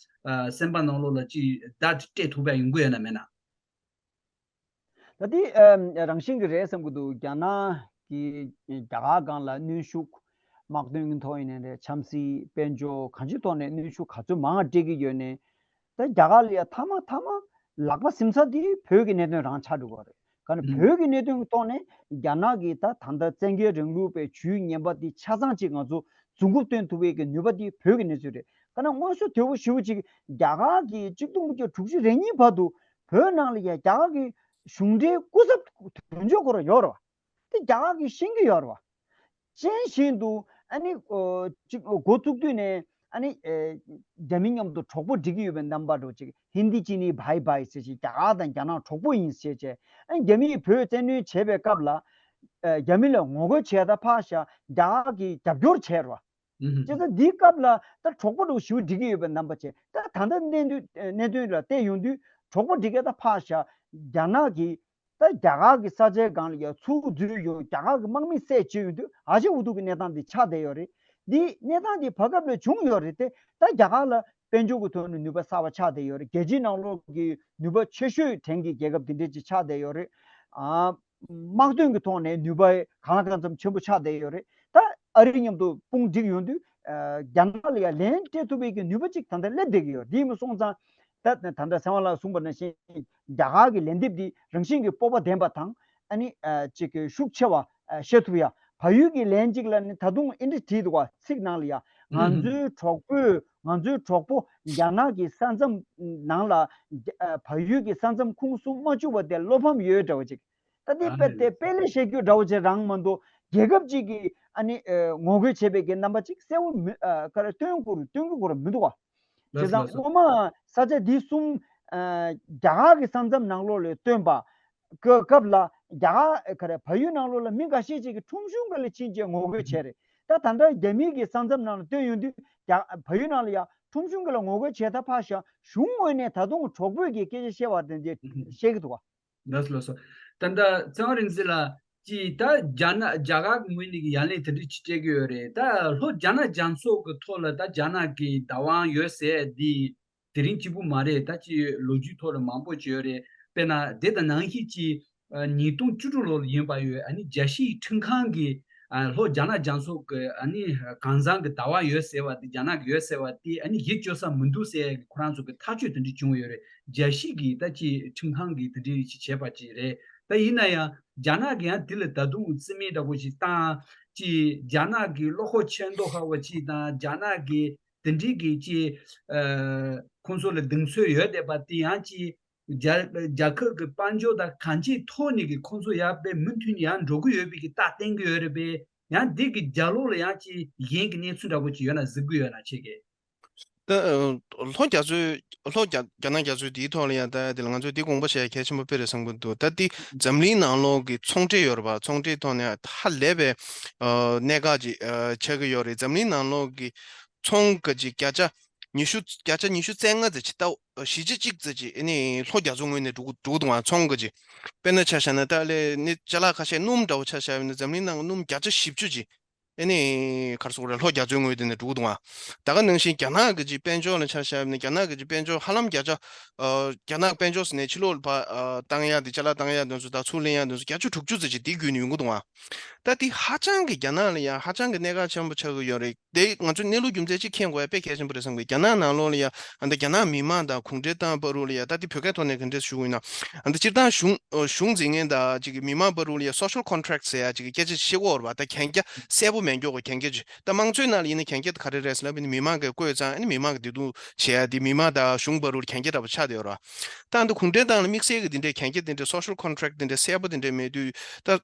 ཨ་སེམས་པ་ནང་ལོགས་ལ་ཅི་བརྡ་དེ་སྤྲད་ཐུབ་པ་ཡོང་གི་ཡོད་ན་མེད་ན། ད་དེ་ཨ་རང་བཞིན་གྱི་རེད་བསམ་གྱི་འདུག་རྒྱ་ནག་གིས་རྒྱ་གར་སྒང་ལ་གནོན་ཤུགས་དམག་དོན་གྱི་ཐོག་ཡིན་ནའི་རེད། ཆབ་སྲིད་དཔལ་འབྱོར་གང་ཅིའི་ཐོག་ནས་གནོན་ཤུགས་ག་ཚོད་མང་བ་སྤྲད་ཀྱི་ཡོད་ནའི། ད་རྒྱ་གར་ལ་ཡ་མཐའ་མ་མཐའ་མ་ལག་པ་ཟིན་ས་དེ་བོད་ཀྱི་གནད་དོན་རང་ཆགས་འགྲོ་གི་རེད། ག་ནི་ཨུ་བོད་ཀྱི་གནད་དོན་གྱི་ཐོག་ནས་རྒྱ་ནག་གིས་ད་ད་ལྟ་བཙན་རྒྱལ་རིང་ལུགས་པའི་ཇུས་ངན་པ་དེ་ཆ་ཚང་ཅིག་ང་ཚོ་རྫུན་རྐུབ་སྟོན་ཐུབ་པའི་གི་ནུས་པ་དེ་བོད་ཀྱི་གནས་ཚུལ་རེད། ག་ནི་དངོས་སུ་དོལ་པོ་ཞེ་པོ་ཅིག་རྒྱ་གར་གྱི་གཅིག་སྟོང་དགུ་བརྒྱ་དྲུག་ཅུ་རེ་གཉིས་བར་དུ་བོད་ནང་ལ་ཡ་རྒྱ་གར་གྱི་གཞུང་འབྲེལ་སྐུ་ཚབ་དོན་གཅོད་སྐོར་ཡོད་རེད་བ། དེ་རྒྱ་གར་གྱིས་ཤེས་ཀྱི་ཡོད་རེད་བ། ཅན་བཞིན་དུ་ཨ་ནི་ཨོ་ཅིག་འགོ་བཙུགས་དུས་ནས་ཨ་ནི་ཨེ་རྒྱ་མི་མཉམ་དུ་གྲོགས་པོ་སྒྲིག་གི་ཡོད་པའི་རྣམ་པ་འདྲ་ཅིག་ཧིན་དི་ཅི་ནི་བྷའི་བྷའི་ཟེར་ཅིག་རྒྱ་གར་དང་རྒྱ་ནག་གྲོགས་པོ་ཡིན་ཟེར་བྱས། ཨ་ནི་རྒྱ་མིས་བོད་བཙན་གནོན་བྱས་པའི་སྐབས་ལ་ཨེ་རྒྱ་མི་ལ་ངོ་རྒོལ་བྱས་ད་ཕར་བཞག་རྒྱ་གར་གྱིས་རྒྱབ་སྐྱོར་བྱས་རོ། ཨུ་ཧུ། བྱས་ཙང་འདིའི་སྐབས་ལ་ད་གྲོགས་པོ་འདྲ་ཞིག་སྒྲིག་གི་ཡོད་པའི་རྣམ་པ་བྱས། ད་ད་ལྟ་གནད་དོན་གནད་དོན་ལ་བལྟས་ཡོང་དུས་གྲོགས་པོ་སྒྲིག་ག་ད་ཕར་བཞག་རྒྱ་ནག་གིས་ད་རྒྱ་གར་གྱི་ས་ཆའི་སྒང་ལ་ཡ་ཚུར་འཛུལ་ཡོང་། རྒྱ་གར་གྱི་དམག་མི་བསད་བྱས་ཡོང་དུས་ཨ་ཅེ་འུ་ཐུག་གི་གནས་སྟངས་འདི་ཆགས་བསྡད་ཡོད་རེད། འདི་གནས་སྟངས་འདི་བར་སྐབས་ལ་བྱུང་ཡོད་རེད་དེ། ད་རྒྱ་གར་ལ་དཔལ་འབྱོར་གྱི་ཐོག་ནས་ནུས་པ་གསར་པ་ཆགས་བསྡད་ཡོད་རེད། རྒྱལ་སྤྱིའི་ནང་ལོགས་ཀྱི་ནུས་པ་ཆེ་ཤོས་ལྡན་གྱི་རྒྱལ་ཁབ་འདི་འདྲ་ཅིག་ཆགས་བསྡད་ཡོད་རེད། ཨ་དམག་དོན་གྱི་ཐོག་ནས་ནུས་པ་གང་ལ་གང་འཚམ་ཆེན་པོ་ཆགས་བསྡད་ཡོད་རེད། ད་ཨ་རི་མཉམ་དུ་དཔུང་སྒྲིག་ཡོང་དུས་ཨ་རྒྱ་ནག་ལ་ཡང་ལན་སྤྲད་ཐུབ་པའི་གི་ནུས་པ་ཅིག་ད་ལྟ་སླེབས་བསྡད་ཀྱི་ཡོད། དེ་ཡིན་པ་སོང་ཙང་ད་ད་ལྟ་ཚེ་དབང་ལགས་གསུངས་པ་ནང་བཞིན་རྒྱ་གར་གྱི་ལན་འདེབས་འདི་རང་བཞིན་གྱི་སྤོབས་པ་ལྡན་པ་དང་ཨ་ནི་ཨ་ཅིག་གི་ཤུགས་ཆེ་བ་ཨ་བཤད་ཐུབ་ཡ། བལ་ཡུལ་གྱི་ལན་གཅིག་ལ་ནི་ད་དུང་ཨིན་དྲི་བྲིས་འདུག་བ། ཚིག་ནང་ལ་ཡ་ང་ཚོའི་གྲོགས་པོས་ང་ཚོའི་གྲོགས་པོ་རྒྱ་ནག་གི་ས་མཚམས་ནང་ལ་རྒྱ་ཨ་བལ་ཡུལ་གྱི་ས་མཚམས་ཁུངས་སུ་མ་བཅུག་པ་དེ་བློ་ཕམ་ཡོད་འདྲ་བ་ཅིག་ད་དེ་ཨ་དཔེ་དེ་དཔེ་ལས་བཤད་རྒྱུ་འདྲ་བོ་ཅིག་རང་མ་གཏོགས་རྒྱལ་ཁབ་ཅིག་གིས་ཨ་ནི་ཨ་ངོ་རྒོལ་བྱས་པའི་གི་རྣམ་པ་ཅིག་གསལ་བོ་མི་ཨ་ག་རེ་སྟོན་དགོས་རུ་སྟོན་གྱི་དགོས་རུ་མི་འདུག་བ། བྱས་ལགས་སོ་ལགས་སོ། ཙང་སྔོན་མ་ས་ཆ་འདི་གསུམ་ཨ་རྒྱ་གར་གྱི་ས་མཚམས་ནང་ལོགས་ལ་བཏོན་པ་གི་སྐབས་ལ་རྒྱ་གར་ག་རེ་བལ་ཡུལ་ནང་ལོགས་ལ་མི་འགའ་ཤས་ཅིག་གིས་ཁྲོམ་གཞུང་སྒང་ལ་ཕྱིན་བྱས་ངོ་རྒོལ་བྱས་རེད། ད་ད་ལྟ་རྒྱ་མི་གི་ས་མཚམས་ནང་ལ་བཏོན་ཡོང་དུས་རྒྱ་བལ་ཡུལ་ནང་ལ་ཡ་ཁྲོམ་གཞུང་སྒང་ལ་ངོ་རྒོལ་བྱས་ད་ཕར་བཞག་གཞུང་ངོས་ནས་ད་དུང་གྲོགས་པོས་ཀྱི་སྐད་ཆ་བཤད་པ་དེ་འདྲ་བཤད་ཀྱི་འདུག་བ། ལགས་སོ་ལགས་སོ། ད་ལྟ་ཚེ་དབང་རིག་འཛིན་ལགས་ཀྱིས་ད་རྒྱ་ནག་རྒྱ་གར་གྱི་ངོས་ནས་ཀྱི་ཡ་ལན་དེ་འདྲ་ཅིག་སྤྲད་ཀྱི་ཡོད་རེད། ད་ལྷོ་རྒྱ་ནག་རྒྱ་མཚོ་གི་ཐོག་ལ་ད་རྒྱ་ནག་གི་བདག་དབང་ཡོད་ཟེར་འདི་དེ་རིང་གཅིག་པུ་མ་རེད། ད་ཅི་ལོ་རྒྱུས་ཐོག་ལ་མང་པོ་ཅིག་ཡོད་རེད། དཔེར་ན་དེ་དང་ནང་བཞིན་གྱི་ཉིས་སྟོང་བཅུ་དྲུག་ལོར་ཡིན་པ་ཡོད། ཨ་ནི་རྒྱལ་སྤྱིའི་ཁྲིམས་ཁང་གིས་ཨ་ལྷོ་རྒྱ་ནག་རྒྱ་མཚོ་གི་ཨ་ནི་གང་ཟག་གི་བདག་དབང་ཡོད་ཟེར་བ་དེ་རྒྱ་ནག་གི་ཡོད་ཟེར་བ་དེ་ཨ་ནི་ཡིད་སྐྱོ་ས་མི་འདུག་ཟེར་ཡ་གི་ཁོ་རང་ཚོ་གི་ཐག་གཅོད་དེ་འདྲ་བྱུང་ཡོད་རེད། རྒྱལ་སྤྱི་གི་ད་ཅི་ཁྲིམས་ཁང་གིས་དེ་འདྲ་ཞིག་བྱས་པ་ཅིག་རེད། ད་ཡིན་ན་ཡང་རྒྱ་ནག་གི་ཡང་དེ་ལ་ད་དུང་རྩིས་མེད་འདྲ་པོ་ཞིག་བཏང་། ཅི་རྒྱ་ནག་གི་བློ་ཁོག་ཆེ་མདོག་ཁ་པོ་ཅིག་དང་རྒྱ་ནག་གི་དེ་འདྲའི་གི་ཅི་ཨ་ཁོང་ཚོ་ལ་གདེང་ཚོད་ཡོད་བསྡད་པ་དེ་ཡང་ཅི་རྒྱ་རྒྱལ་ཁབ་ཀྱི་དཔལ་འབྱོར་དང་གང་ཅིའི་ཐོག་ནས་ཀྱི་ཁོང་ཚོ་ཡར་དཔེ་མུ་མཐུད་ནས་ཡར་འགྲོ་གི་ཡོད་པའི་གི་རྟགས་བསྟན་གི་ཡོད་རེད་པས། ཡང་འདི་གི་རྒྱབ་ལོགས་ལ་ཡང་ཅི་གཞན་གྱི་གནས་ཚུལ་འདྲ་པོ་ཅིག་ཡོད་ན་གཟིགས་གི་ཡོད་ན་ཁྱེད་ཀྱིས། ད་ལྷོ་རྒྱ་མཚོའི་ལྷོ་རྒྱ་རྒྱ་ནག་རྒྱ་མཚོའི་དེའི་ཐོག་ལ་ཡང་ད་དེ་ལ་ང་ཚོས་དེ་དགོངས་པ་བཞེས་ཡ་གལ་ཆེན་པོ་དཔེ་རེད་བསམ་གི་འདུག་ད་དེ་འཛམ་གླིང་ནང་ལོགས་ཀྱི་ཚོང་འབྲེལ་ཡོད་རེད་པ། ཚོང་འབྲེལ་ཐོག་ནས་ཧ་ལས་པའི་ཨ་གནད་འགག་ཅིག་ཨ་ཆགས་ཀྱི་ཡོད་རེད། འཛམ་གླིང་ནང་ལོགས་ཀྱི་ཚོང་གི་ཅིག་བརྒྱ་ཆ་ཉི་ཤུ་བརྒྱ་ཆ་ཉི་ཤུ་རྩ་ལྔ་ཙམ་ཅིག་ལྟ་བཞི་ཆ་གཅིག་ཙམ་ཅིག་ཨ་ནི་ལྷོ་རྒྱ་མཚོ་ངོས་ནས་འགྲོ་གི་འགྲོ་གི་འདུག་ཨང་། ཚོང་གི་ཅིག་དཔེར་ན་ཆ་བཞག་ན་ད་ལས་ནི་ཅ་ལག་ཁ་ཤས་སྣུམ་འདྲ་བོ་ཆ་བཞག་ཡོད་ན་འཛམ་གླིང་ནང་གི་སྣུམ་བརྒྱ་ཆ་བཞི་བཅུ་ཅིག་ཨ་ནི་ག་རེ་ཟེར་དགོས་རེད། ལྷོ་རྒྱ་མཚོའི་ངོས་དེ་ནས་འགྲོ་གི་འདུག་ཨང་། ད་ག་ནང་བཞིན་རྒྱ་ནག་གི་ཅིག་དཔལ་འབྱོར་ལ་ཆ་བཞག་ཡོད་ན་རྒྱ་ནག་གི་ཅིག་དཔལ་འབྱོར་ཧ་ལམ་བརྒྱ་ཆ་ཨ་རྒྱ་ནག་དཔལ་འབྱོར་ཟེར་ནས་ཕྱི་ལོགས་ལ་ཕར་ཨ་བཏང་ཡ་དེ་ཅ་ལག་བཏང་ཡ་དེ་ཚོ་དང་ཚུར་ལེན་ཡ་དེ་ཚོ་བརྒྱ་ཆ་དྲུག་ཅུ་ཙམ་ཅིག་དེ་བརྒྱུད་ནས་ཡོང་གི་འདུག་ཨང་། ད་དེ་ཧ་ཅང་གི་རྒྱ་ནག་ལ་ཡང་ཧ་ཅང་གི་གནད་འགག་ཆེན་པོ་ཆགས་ཀྱི་ཡོད་རེད། དེ་ང་ཚོས་གནས་ལུགས་རྒྱུ་མཚན་ཅིག་མཁྱེན་དགོས་ཡ་དཔེ་གལ་ཆེན་པོ་རེད་བསམ་གི། རྒྱ་ནག་ནང་ལོགས་ལ་ཡ་ཨ་ད་རྒྱ་ནག་མི་མང་དང་གུང་ཁྲན་ཏང་བར་དུ་ལ་ཡ་ད་དེ་བོད་སྐད་ཐོག་ནས་ག་འདྲས་ཞུ་དགོས་ཡིན་ན། ཨ་ད་སྤྱིར་བཏང་གཞུང་གཞུང་འཛིན་མཁན་དང་ཅིག་མི་མང་བར་དུ་ལ་ཡ་social contract ཟེར་ཡ་ཅིག་གི་སྐད་ཆ་བཤད་ཀྱི་ཡོད་རེད་པ། ད་གན་རྒྱ་གསལ་པོ་མེད་མཁན་གྱི་གན་རྒྱ་ཅིག་ད་དམངས་གཙོའི་ནང་ལ་ཡིན་ན་གན་རྒྱ་དེ་ག་རེ་རེད་ཟེར་ལབ་ཡིན་ན་མི་མང་གིས་བསྐོས་ཙང་ཨ་ནི་མི་མང་གིས་བདེ་སྡུག་བྱེད་ཡ་དེ་མི་མང་དང་གཞུང་བར་དུ་གན་རྒྱ་འདྲ་པོ་ཆགས་བསྡད་ཡོད་རེད་པ། ད་ཨ་ད་གུང་ཁྲན་ཏང་ལ་དམིགས་བསལ་གྱི་དེ་འདྲའི་གན་རྒྱ་དེ་འདྲའི་social contract དེ་འདྲའི་གསལ་པོ་དེ་འདྲའི་མེད་དུས་ད།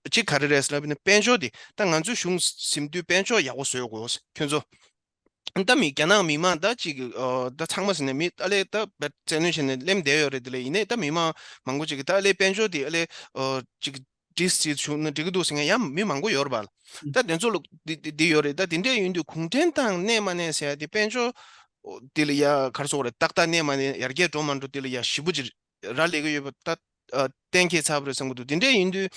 གཅིག་ག་རེ་རེད་ཟེར་ལབ་ན་དཔལ་འབྱོར་དེ་ད་ང་ཚོས་གཞུང་ཟིན་དུས་དཔལ་འབྱོར་ཡག་པོ་བཟོ་དགོས་ཁྱོད་ཚོ། ད་མི་རྒྱ་ནག་མི་མང་ད་ཅིག་ཨ་ད་ཚང་མ་ཟེར་ན་མི་ཨ་ལས་ད་བརྩེ་གནོན་བྱས་ནས་སླེབས་བསྡད་ཡོད་རེད། དེ་ལས་ཡིན་ནའི་ད་མི་མང་མང་པོ་ཅིག་གིས་ད་ཨ་ལས་དཔལ་འབྱོར་དེ་ཨ་ལས་ཨ་ཅིག་ བྲིས་བྱས་བྱུང་ན་འགྲིག་གི་འདུག་ཟེར་མཁན་ཡང་མི་མང་པོ་ཡོད་རེད་པ། ད་དེ་ཚོ་ལ་འདི་འདི་འདི་ཡོད་རེད། ད་དེ་འདྲས་ཡིན་དུས་གུང་ཁྲན་ཏང་གནས་མ་གནས་ཟེར་ཡ་དེ་དཔལ་འབྱོར་འདི་ལ་ཡ་ག་རེ་ཟེར་དགོས་རེད། ཏག་ཏག་གནས་མ་གནས་ཡར་རྒྱས་འགྲོ་མ་འགྲོ་འདི་ལ་ཡ་ཞེ་པོ་ཅིག་རག་ལས་ཀྱི་ཡོད་པ་ད་ཨ་གཏན་འཁེལ་ཚར་བ་རེད་བསམ་གྱི་འདུག་དེ་འདྲས་ཡིན་དུས་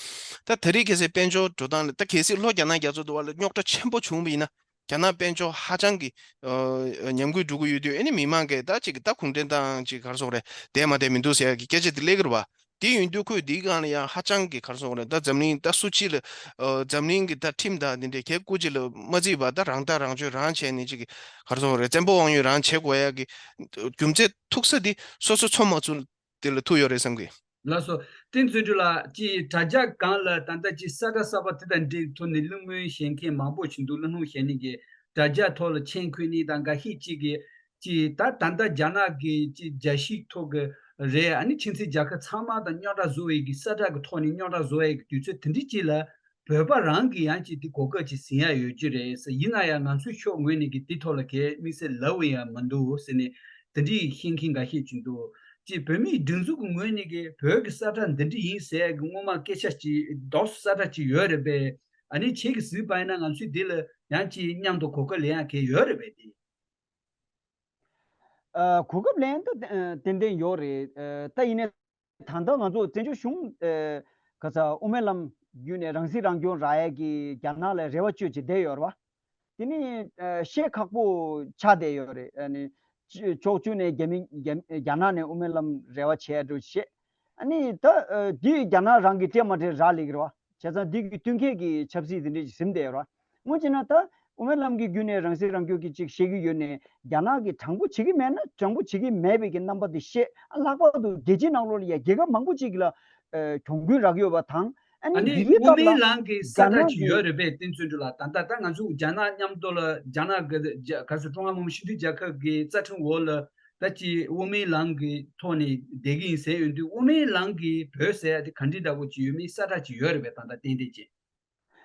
ད་ད་རེས་གལ་སྲིད་དཔལ་འབྱོར་འགྲོ་སྟངས་ལ་ད་གལ་སྲིད་ལྷོ་རྒྱ་ནག་རྒྱ་མཚོ་དུ་བ་ལ་རྙོག་དྲ་ཆེན་པོ་བྱུང་བ་ཡིན་ན། རྒྱ་ནག་དཔལ་འབྱོར་ཧ་ཅང་གི་ཨ་ཉམས་རྒུད་འགྲོ་གི་ཡོད་དུས། ཨ་ནི་མི་མང་གིས་ད་ཅིག་ད་གུང་ཁྲན་ཏང་ཅིག་ག་རེ་ཟེར་དགོས་རེད། བསྡད་མ་བསྡད་མི་འདུག་ཟེར་ཡ་གི་སྐད་ཆ་དེ་སླེབས་ཀྱི་རེད་པ། དེ་ཡིན་དུས་ཁོས་འདིའི་སྒང་ལ་ཡང་ཧ་ཅང་གི་ག་རེ་ཟེར་དགོས་རེད། ད་འཛམ་གླིང་ད་སུ་གཅིག་ལ་ཨ་འཛམ་གླིང་གི་ད་ཁྲིམས་དང་དེ་འདྲའི་གལ་སྐུ་གཅིག་ལ་མ་བརྩིས་པ་ད་རང་ཐག་རང་གཅོད་རང་བྱས་ནས་ཅིག་ག་རེ་ཟེར་དགོས་རེད། བཙན་པོ་དབང་ཡོད་རང་བྱེད་དགོས་ཡ་གི་རྒྱུ་མཚན་ཐུག་ས་དེ་སོ་སོ་ཚོ་མ་ཚོ་དེ་ལ་ཐུག་ཡོད་རེད་བསམ་གི། ལགས་སོ། བསྟན་བརྩོན་འགྲུས་ལགས། ཀྱི་དྲ་རྒྱ་སྒང་ལ་ད་ལྟ་ཀྱི་ས་ཁྲ་གསར་པ་དེ་དང་འབྲེལ་ཐོག་ནས་གླེང་མོལ་བྱེད་མཁན་མང་པོ་ཞིག་འདུག་གླེང་སློང་བྱེད་མཁན་གྱི་དྲ་རྒྱ་ཐོག་ལ་མཆན་འཁོད་མཁན་དང་འགའ་ཤས་ཅིག་གིས་ཀྱི་ད་ད་ལྟ་རྒྱ་ནག་གི་ཀྱི་རྒྱལ་སྤྱིའི་ཐོག་གི་རེད། ཨ་ནི་ཕྱི་འབྲེལ་རྒྱལ་ཁབ་ཚང་མ་དང་རྙོག་དྲ་བཟོ་བའི་གི་ས་ཁྲ་གི་ཐོག་ནས་རྙོག་དྲ་བཟོ་བའི་གི་དུས་ཚོད་དེ་འདྲ་ཅིག་ལ། བོད་པ་རང་གིས་ཡང་ཅིག་དེ་གོ་སྐབས་ཅིག་ཟིན་ཡ་ཡོད་ཀྱི་རེད་ཟེར། ཡིན་ན་ཡང་ང་ཚོའི་ཕྱོགས་ངོས་ནས་ཀྱི་དེ་ཐོག་ལ་གས་དམིགས་བསལ་ལབ་ཡ་མི་འདུག་ཟེར་ནས་དེ་འདྲའི་བཤད་མཁན་འགའ་ཤས་ཅིག་འདུག་ཅིག་བོད་མིའི་སྒྲིག་འཛུགས་ཀྱི་ངོས་ནས་ཀྱི་བོད་ཀྱི་ས་ཁྲ་འདི་འདྲ་ཡིན་ཟེར་ཡ་གི་སྔོན་མ་སྐད་ཆ་ཅིག་རྡོག་ས་ཁྲ་ཅིག་ཡོད་རེད་པས། ཨ་ནི་ཁྱེད་ཀྱིས་གཟིགས་པ་ཡིན་ན་ང་ཚོས་འདི་ལ་ཡང་ཅིག་མཉམ་དུ་གོ་སྐབས་ལེན་ཡ་གས་ཡོད་རེད་པས་དེ། ཨ་གོ་སྐབས་ལེན་ད་ཏན་ཏན་ཡོད་རེད། ཨ་ད་ཡིན་ནའི་ད་ལྟ་ང་ཚོ་བཙན་བྱོལ་གཞུང་ཨ་ག་ས་དབུ་མའི་ལམ་བརྒྱུད་ནས་རང་སྲིད་རང་སྐྱོང་རག་ཡས་ཀྱི་རྒྱ་ནག་ལ་རེ་བ་བཅོལ་བྱས་བསྡད་ཡོད་རེད་བ། དེ་ནི་ཨ་བཤད་ཁག་པོ་ཆགས་བསྡད་ཡོད་རེད། ཨ་ནི་ཕྱོགས་བཅུ་ནས་རྒྱ་མི་རྒྱ་རྒྱ་ནག་ནས་དབུ་མའི་ལམ་རེ་བ་བྱས་འགྲོ་བཤད། ཨ་ནི་ད་ཨ་འདི་རྒྱ་ནག་རང་གི་སྤྲད་མ་སྤྲད་རག་ལས་ཀྱི་རེད་བ། བྱས་ཙང་འདི་གི་བསྟུན་མཁས་ཀྱི་ཆབ་སྲིད་འདི་འདྲ་ཞིག་ཟིན་བསྡད་ཡོད་རེད་བ། དངོས་བྱས་ན་ད་དབུ་མའི་ལམ་གྱི་བརྒྱུད་ནས་རང་སྲིད་རང་སྐྱོང་གི་ཅིག་བཤད་ཀྱི་ཡོད་ནས་རྒྱ་ནག་གིས་དྲང་པོ་བྱེད་ཀྱི་མེད་ན་དྲང་པོ་བྱེད་ཀྱི་མེད་པའི་གི་རྣམ་པ་དེ་བཤད། ཨ་ལྷག་པར་དུ་རྒྱལ་སྤྱིའི་ནང་ལོགས་ལ་ཡ་རྒྱལ་ཁབ་མང་པོ་ཅིག་ལ་ཨ་གྱོང་གུན་རག་ཡོད་པ་དང་། ཨ་ཨ་ནི་ནི་འདིའི་དབུ་སྐབས་མའི་ལ་ལམ་གྱི་ས་རྒྱ་ཁྲ་ནག་ཅིག་གི་ཡོད་རེད་པས། བསྟན་བརྩོན་འགྲུས་ལགས། ད་ལྟ་ད་ང་ཚོ་རྒྱ་ནག་མཉམ་དུ་ལ་རྒྱ་ནག་གི་རྒྱ་ག་ཚོད་ཀྲུང་ཧྭ་མི་དམངས་སྤྱི་མཐུན་རྒྱལ་ཁབ་ཀྱི་རྩ་ཁྲིམས་འོག་ལ་ད་ཅིག་དབུ་མའི་ལམ་གྱི་ཐོག་ནས་བསྡད་ཀྱི་ཡིན་ཟེར་ཡོང་དུས། དབུ་མའི་ལམ་གྱི་བོད་ཟེར་ཡ་དེ་ག་འདྲའི་འདྲ་པོ་ཅིག་ཡོད་མེད་ས་ཁྲ་ཅིག་ཡོད་རེད་པས། ད་ལྟ་ཏན་ཏན་ཅིག་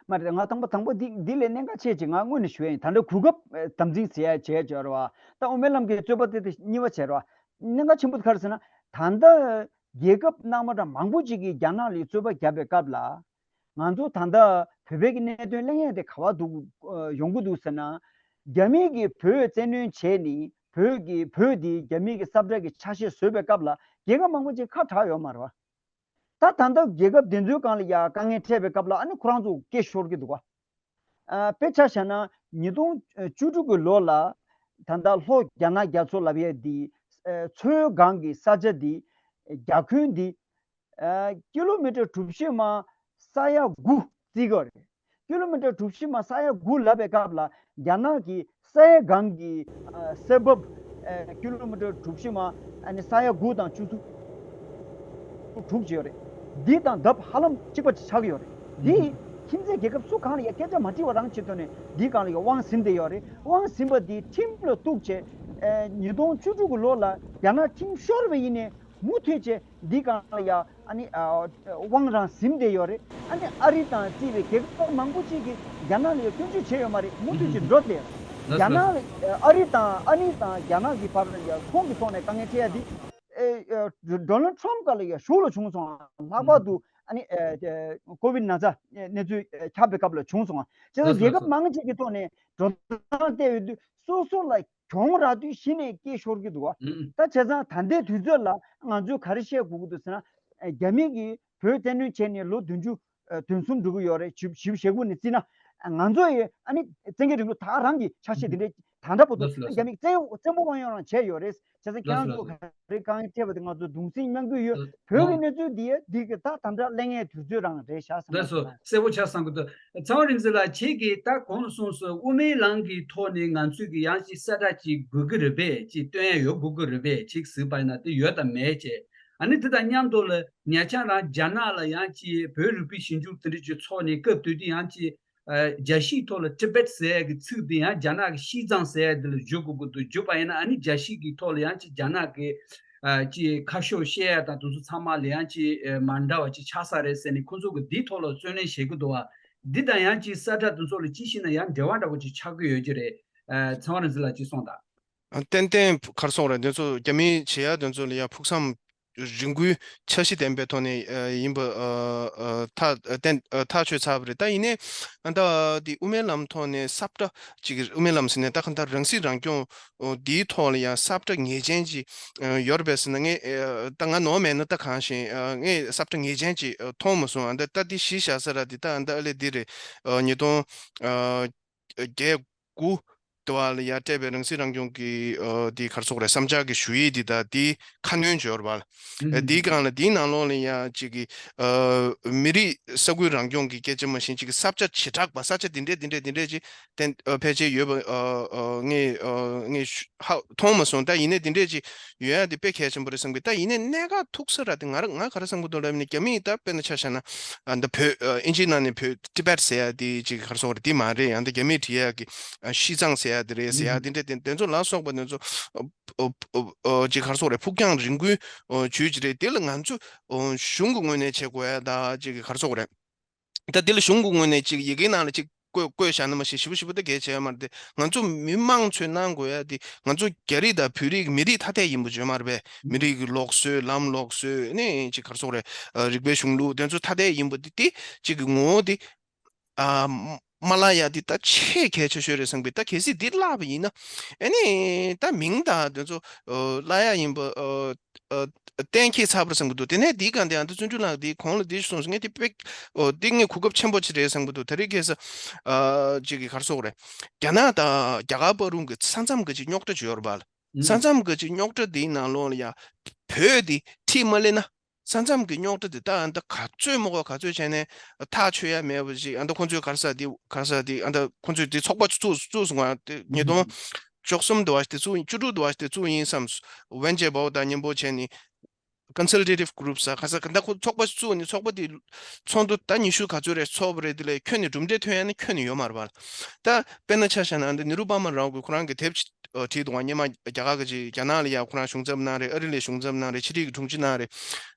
མ་རེད། ང་དང་པོ་དང་པོ་འདི་འདི་ལས་གནད་འགག་ཆེ་ཅིག་ང་སྔོན་ནས་ཞུ་ཡ་ཡིན། ད་ལྟ་གོ་སྐབས་ཨེ་དམ་འཛིན་བྱེད་ཡ་བྱས་བྱས་རེད་བ། ད་དབུ་མའི་ལམ་གྱི་རྩོད་པ་དེ་དེ་གཉིས་པ་བྱས་རེད་བ། གནད་འགག་ཆེན་པོ་དེ་ག་རེ་ཟེར་ན། ད་ལྟ་རྒྱལ་ཁབ་དམག་མི་གྲངས་མང་པོ་ཅིག་གིས་རྒྱ་ནག་ལ་རྩོད་པ་བརྒྱབ་པའི་སྐབས་ལ། ང་ཚོ་ད་ལྟ་བོད་པའི་གི་གནད་དོན་གླེང་ཡ་དེ་ག་བ་འདུག་ཨ་ཡོང་གི་འདུག་ཟེར་ན། རྒྱ་མིས་ཀྱིས་བོད་བཙན་གནོན་བྱས་ནས་བོད་ཀྱི་བོད་དེ་རྒྱ་མིའི་གི་ས་བཀྲ་གི་ཆ་ཤས་བཟོས་པའི་སྐབས་ལ་རྒྱལ་ཁབ་མང་པོ་ཅིག་ཁ་གྲག་ཡོད་མ་རེད་བ། ད་ད་ལྟ་རྒྱལ་ཁབ་དེ་ཚོའི་སྒང་ལ་ཡ་དཀའ་ངལ་འཕྲད་པའི་སྐབས་ལ་ཨ་ནི་ཁོ་རང་ཚོ་སྐད་ཤོར་གྱི་འདུག་བ། ཨ་དཔེ་ཆ་བཞག་ན་ཉིས་སྟོང་བཅུ་དྲུག་གི་ལོ་ལ་ད་ལྟ་ལྷོ་རྒྱ་ནག་རྒྱ་མཚོ་ལབ་ཡས་འདི་ཨ་མཚོའི་སྒང་གི་ས་ཆ་འདི་རྒྱ་ཁྱོན་འདི་ཨ་ཀི་ལོ་མི་ཊར་གྲུ་བཞི་མ་ས་ཡ་དགུ་བརྩི་གི་རེད། ཀི་ལོ་མི་ཊར་གྲུ་བཞི་མ་ས་ཡ་དགུ་ལབ་པའི་སྐབས་ལ་རྒྱ་ནག་གི་ས་ཡ་སྒང་གི་ཨ་ས་བབ་ཨ་ཀི་ལོ་མི་ཊར་གྲུ་བཞི་མ་ཨ་ནི་ས་ཡ་དགུ་དང་བཅུ་དྲུག་ཅིག་ཡོད་རེད། འདི་དང་ལྡབ་ཧ་ལམ་གཅིག་པ་ཅིག་ཆགས་ཀྱི་ཡོད་རེད། འདི་ཁྱིམ་མཚེས་རྒྱལ་ཁབ་སུ་གང་ལ་ཡང་སྐད་ཆ་མ་དྲིས་པ་རང་བྱེད་ཐོག་ནས་འདིའི་སྒང་ལ་ཡང་དབང་ཟིན་བསྡད་ཡོད་རེད། དབང་ཟིན་པ་འདི་ཁྲིམས་ལ་གཏུགས་བྱས་ཨ་ཉིས་སྟོང་བཅུ་དྲུག་གི་ལོ་ལ་རྒྱ་ནག་ཁྲིམས་ཤོར་བ་ཡིན་ནའི་མུ་མཐུད་བྱས། འདི་སྒང་ལ་ཡ་ཨ་ནི་ཨ་དབང་རང་ཟིན་བསྡད་ཡོད་རེད། ཨ་ནི་ཨ་རི་དང་བརྩིས་པའི་རྒྱལ་ཁབ་མང་པོ་ཅིག་གིས་རྒྱ་ནག་ལ་ཡ་སྐྱོན་བརྗོད་བྱས་ཡོད་མ་རེད། མུ་མཐུད་ཀྱིས་འགྲོ་བསྡད་ཡོད་རེད། རྒྱ་ནག་ལ་ཨ་རི་དང་ཨ་ནི་དང་རྒྱ་ནག་གི་བར་ལ་ཡ་ཚོང་གི་ཐོག་ནས་དཀའ་ངལ་འཕྲད་ཡ་འདི་ཨེ་ཨེ་ཌོ་ནལ་ཊམ་སྐབས་ལ་ཡ་གཞུག་ལ་བྱུང་སོང་། ལྷག་པར་དུ་ཨ་ནི་ཨེ་ཨེ་ཀོ་བིད་ན་ཚ་གནས་ཚུལ་ཨེ་ཁྱབ་པའི་སྐབས་ལ་བྱུང་སོང་། བྱས་ཙང་རྒྱལ་ཁབ་མང་ཅིག་གི་ཐོག་ནས་འགྲོ་སྟངས་བལྟས་ཡོད་དུས་སོ་སོ་ལ་གྱོང་རག་དུས་གཞི་ནས་སྐད་ཤོར་གྱི་འདུག་བ། ཨུ། ད་བྱས་ཙང་ད་ལྟའི་དུས་ཚོད་ལ་ང་ཚོས་ག་རེ་བཤད་དགོས་ཀྱི་འདུག་ཟེར་ན། རྒྱ་མི་གིས་བོད་བཙན་གནོན་བྱས་ནས་ལོ་བདུན་ཅུ་དོན་གསུམ་འགྲོ་གི་ཡོད་རེད། བཞི་བཞི་བཅུ་ཞེ་དགུ་ནས་བརྩིས་ན། ང་ཚོ་ཡི་ཨ་ནི་བཙན་རྒྱལ་རིང་ལུགས་ད་རང་གི་ཆ་ཤས་དེ་འདྲའི་ད་ལྟ་བར་དུ་ལགས་སོ་ལགས་སོ། རྒྱ་མི་བཙན་བཙན་པོ་དབང་ཡོད་རང་བྱས་ཡོད་རེད། བྱས་ཙང་ཁྱེད་རང་ཚོ་ག་རེ་དཀའ་ངལ་འཕྲད་པ་དེ་ང་ཚོ་གདུང་སེམས་མཉམ་སྐྱེད་ཡོད། བོད་ཀྱི་གནས་ཚུལ་འདི་འདི་གི་ད་ད་ལྟ་གླེང་ཡས་དུས་ཚོད་རང་རེད་ཤག་བསམ། ལགས་སོ། གསལ་པོ་ཆགས་སོང་གི་འདུག་ཚེ་དབང་རིག་འཛིན་ལགས། ཁྱེད་ཀྱིས་ད་གོང་ལ་གསུངས་སོང་། དབུ་མའི་ལམ་གྱི་ཐོག་ནས་ང་ཚོས་ཀྱི་ཡང་ཅིག་ས་ཁྲ་ཅིག་དགོས་ཀྱི་རེད་པས། ཅིག་སྟོན་ཡ་ཡོད་དགོས་ཀྱི་རེད་པས། ཅིག་གཟིགས་པ་ཡིན་ན་དེ་ཡོད་དམ་མེད་ཅེས། ཨ་ནི་དེ་དང་མཉམ་དུ་ལ་ཉེ་ཆར་རང་རྒྱ་ནག་ལ་ཡང་ཅིག་བོད་རིག་པའི་ཞིབ་འཇུག་དེ་འདྲ་ཅིག་ཚོགས་ནས་སྐབས་དེ་དུས་ཡང་ཅིག་ཨ་རྒྱལ་སྤྱིའི་ཐོག་ལ་ཊི་བེད་ཟེར་ཡ་གི་ཚིག་དེ་ཡང་རྒྱ་ནག་གི་ཤིས་ཙང་ཟེར་ཡ་དེ་ལ་བསྒྱུར་དགོས་ཀྱི་འདུག་བསྒྱུར་བ་ཡིན་ན་ཨ་ནི་རྒྱལ་སྤྱི་གི་ཐོག་ལ་ཡང་ཅིག་རྒྱ་ནག་གི་ཨ་ཅིག་ཁ་ཕྱོགས་བཤད་ཡ་དང་དེ་ཚོ་ཚང་མ་ལ་ཡང་ཅིག་ཨ་མ་འདྲ་བ་ཅིག་ཆགས་ས་རེད་ཟེར་ནས་ཁོ་ཚོ་གི་འདིའི་ཐོག་ལ་བརྩོན་ལེན་བྱེད་ཀྱི་འདུག་བ། འདི་དང་ཡང་ཅིག་ས་ཁྲ་དེ་ཚོ་ལ་ཅིག་བྱས་ན་ཡང་འབྲེལ་བ་འདྲ་བོ་ཅིག་ཆགས་ཀྱི་ཡོད་ཀྱི་རེད། ཨ་ཚེ་དབང་རིག་འཛིན་ལགས་ཅིག་གསུངས་དང་། ཨ་ཏན་ཏན་ག་རེ་ཟེར་དགོས་རེད། དེ་ཚོ་རྒྱ་མིས་བྱེད་ཡ་དེ་ཚོ་ལ་ཡ་ཕུགས་བསམ་ རིང་པོའི་འཆར་གཞི་ལྡན་པའི་ཐོག་ནས་ཨ་ཡིན་པ་ཨ་ཨ་ཐག་ཨ་བཏན་ཨ་ཐག་ཆོད་ཚར་བ་རེད། ད་ཡིན་ནའི་ཨ་ད་དེ་དབུ་མའི་ལམ་ཐོག་ནས་ས་བཀྲ་ཅིག་དབུ་མའི་ལམ་ཟེར་ནས་ད་གང་ལྟར་རང་སྲིད་རང་སྐྱོང་འདིའི་ཐོག་ལ་ཡང་ས་བཀྲ་ངེས་ཅན་ཅིག་ཡོད་རེད་པས་ཟེར་ན། ངས་ཨ་ད་ང་ནོར་མེད་ན་ད་གང་ཞིག་ཨ་ངས་ས་བཀྲ་ངེས་ཅན་ཅིག་མཐོང་མ་སོང་། ཨ་ད་ད་འདི་གཞི་བཞག་ས་ར་འདི་ད་ཨ་ད་ཨ་ལེ་འདི་རེད། ཨ་ཉིས་སྟོང་ཨ་བརྒྱད་དགུ་དུ་བ་ལ་ཡར་སྤྲད་པའི་རང་སྲིད་རང་སྐྱོང་གི་ཨ་དེ་ག་རེ་ཟེར་དགོས་རེད། བསམ་འཆར་གྱི་ཞུ་ཡིག་འདི་དང་དེའི་ཁ་སྣོན་བྱོས་པ་ལ། ཨ་དེའི་སྒང་ལ་དེའི་ནང་ལོགས་ལ་ཡང་ཅིག་གི་ཨ་མི་རིགས་ས་ཁུལ་རང་སྐྱོང་གི་སྐད་ཆ་མ་གཞི་ཅིག་གི་ས་ཆ་བྱེ་བྲག་པ་ས་ཆ་འདི་འདྲས་འདི་འདྲས་འདི་འདྲས་ཅིག་གཏན་ཨ་ཕལ་ཆེར་ཡོད་པ་ཨ་ཨ་ངས་ཨ་ངས་ཧ་མཐོང་མ་སོང་། ད་ཡིན་ནའི་འདི་འདྲས་ཅིག་ཡོད་ཡ་དེ་དཔེ་གལ་ཆེན་པོ་རེད་བསམ་གི། ད་ཡིན་ནའི་གནད་འགག་ཐུག་ས་ར་དེ་ང་ར་ང་ག་རེ་བསམ་གི་འདུག་ལབ་ནས་རྒྱ་མིས་ད་དཔེར་ན་ཆ་བཞག་ན་ཨ་འདི་བོད་ཨ་ཨིན་ཇིའི་ནང་ནས་བོད་ཊི་བེཊ་ཟེར་ཡ་དེ་ཅིག་ག་རེ་ཟེར་དགོས་རེད། དེ་མ་རེད། ཡང་ད་རྒྱ་མིས་བྲིས་ཡ་གི་ཨ་ཤིས་ཙང་ཟེར་ཡ་དེ་རེད་ཟེར་ཡ་དེ་འདྲ་དེ་དེ་ཚོ་ལ་སོགས་པ་དེ་ཚོ་ཨ་ཨ་ཨ་ཅིག་ག་རེ་ཟེར་དགོས་རེད། ཕུགས་རྒྱང་རིང་པོའི་ཨ་ཇུས་ཅིག་རེད། དེ་ལ་ང་ཚོ་ཨ་གཞུང་གི་ངོས་ནས་བྱེད་དགོས་ཡ་ད་ཅིག་ག་རེ་ཟེར་དགོས་རེད། ད་འདི་ལ་གཞུང་གི་ངོས་ནས་ཅིག་ཡི་གེའི་ནང་ལ་ཅིག་བཀོད་བཀོད་བཞག་ན་མ་གཞི་ཞིབ་པོ་ཞིབ་པོ་ད་གལ་ཆེ་བ་མ་རེད་དེ། ང་ཚོ་མི་མང་ཚོས་གནང་དགོས་ཡ་དེ་ང་ཚོ་རྒྱ་རིགས་དང་བོད་རིགས་མི་རིགས་ཐ་དད་ཡིན་པ་བརྗོད་མ་རེད་པས། མི་རིགས་ཀྱི་ལུགས་སྲོལ་ལམ་ལུགས་སྲོལ་ནས་ཅིག་ག་རེ་ཟེར་དགོས་རེད། ཨ་རིག་པའི་གཞུང་ལུགས་དེ་ཚོ་ཐ་དད་ཡིན་པ་དེ་དེ་ཅིག་གི་ངོ་བོ་དེ་ཨ་མ་བརླག་ཡ་དེ་ད་ཆེས་གལ་ཆེ་ཤོས་རེད་བསམ་གི། ད་གལ་སྲིད་འདི་བརླག་པ་ཡིན་ན་ཨ་ནི་ད་མིང་དང་དེ་ཚོ་ཨ་བརླག་ཡ་ཡིན་པ་ཨ་ཨ་གཏན་འཁེལ་ཚར་བ་རེད་བསམ་གི་འདུག། དེ་ནས་འདིའི་སྒང་དེ་ཨ་ད་བརྩོན་འགྲུས་ལགས་འདི་གོང་ལ་འདི་གསུངས་སོང་། ངས་འདི་དཔེ་ཨོ་འདི་ངས་གོ་སྐབས་ཆེན་པོ་ཅིག་རེད་བསམ་གི་འདུག། དེ་རིང་ཁ་སང་ཨ་ཅིག་གི་ག་རེ་ཟེར་དགོས་རེད། རྒྱ་ནག་དང་རྒྱ་གར་བར་རུ་གི་ས་མཚམས་གི་ཅིག་རྙོག་དྲ་ཅིག་ཡོད་རེད་པ། ས་མཚམས་གི་ཅིག་རྙོག་དྲ་འདིའི་ནང་ལོགས་ལ་ཡ་བོད་འདི་ཁྲིད་མ་ལེན་ན། ས་མཚམས་ཀྱི་རྙོག་དྲ་དེ་དག་ཨ་ནི་ད་ག་ཚོད་མོ་ག་ག་ཚོད་བྱས་ནས་ཐག་ཆོད་ཡ་མེད་པ་ཞིག། ཨ་ནི་ད་ཁོང་ཚོས་ག་རེ་ཟེར་དེ་ག་རེ་ཟེར་དེ་ཨ་ནི་ད་ཁོང་ཚོས་དེ་ཚོགས་པ་བཙུགས་བཙུགས་སོང་བ་དེ་ཉིས་སྟོང་བཅུ་གསུམ་དུ་བ་ཞིག་དེ་བཙུགས་ཡིན། བཅུ་དྲུག་དུ་བ་ཞིག་དེ་བཙུགས་ཡིན་བསམ། ཝེན་ཅེ་བའོ་དང་མཉམ་པོ་བྱས་ནས་consultative group་ཟེར་ག་ཟེར་ག་ད་ཁོ་ཚོགས་པ་བཙུགས་ནས་ཚོགས་པ་དེ་ཚོགས་འདུ་ད་ཉི་ཤུ་ག་ཚོད་རེ་ཚོགས་པ་རེད། དེ་ལས་ཁྱོན་ནས་གྲུབ་འབྲས་ཐོན་ཡ་ནི་ཁྱོན་ནས་ཡོད་མ་རེད་པ། ད་དཔེར་ན་ཆ་བཞག་ན་ཨ་ནི་ནི་རུ་པ་མ་རའོ་གིས་ཁོ་རང་གི་དེབ་ཅིག་ཨ་བྲིས་འདུག་ག། སྔོན་མ་རྒྱ་གར་གྱི་ཅིག་རྒྱ་ནག་ལ་ཡ་ཁོ་རང་གཞུང་ཚབ་གནང་རེད། ཨ་རི་ལ་གཞུང་ཚབ་གནང་རེད། ཕྱི་དྲིལ་གྱི་དྲུང་ཆེ་གནང་རེད།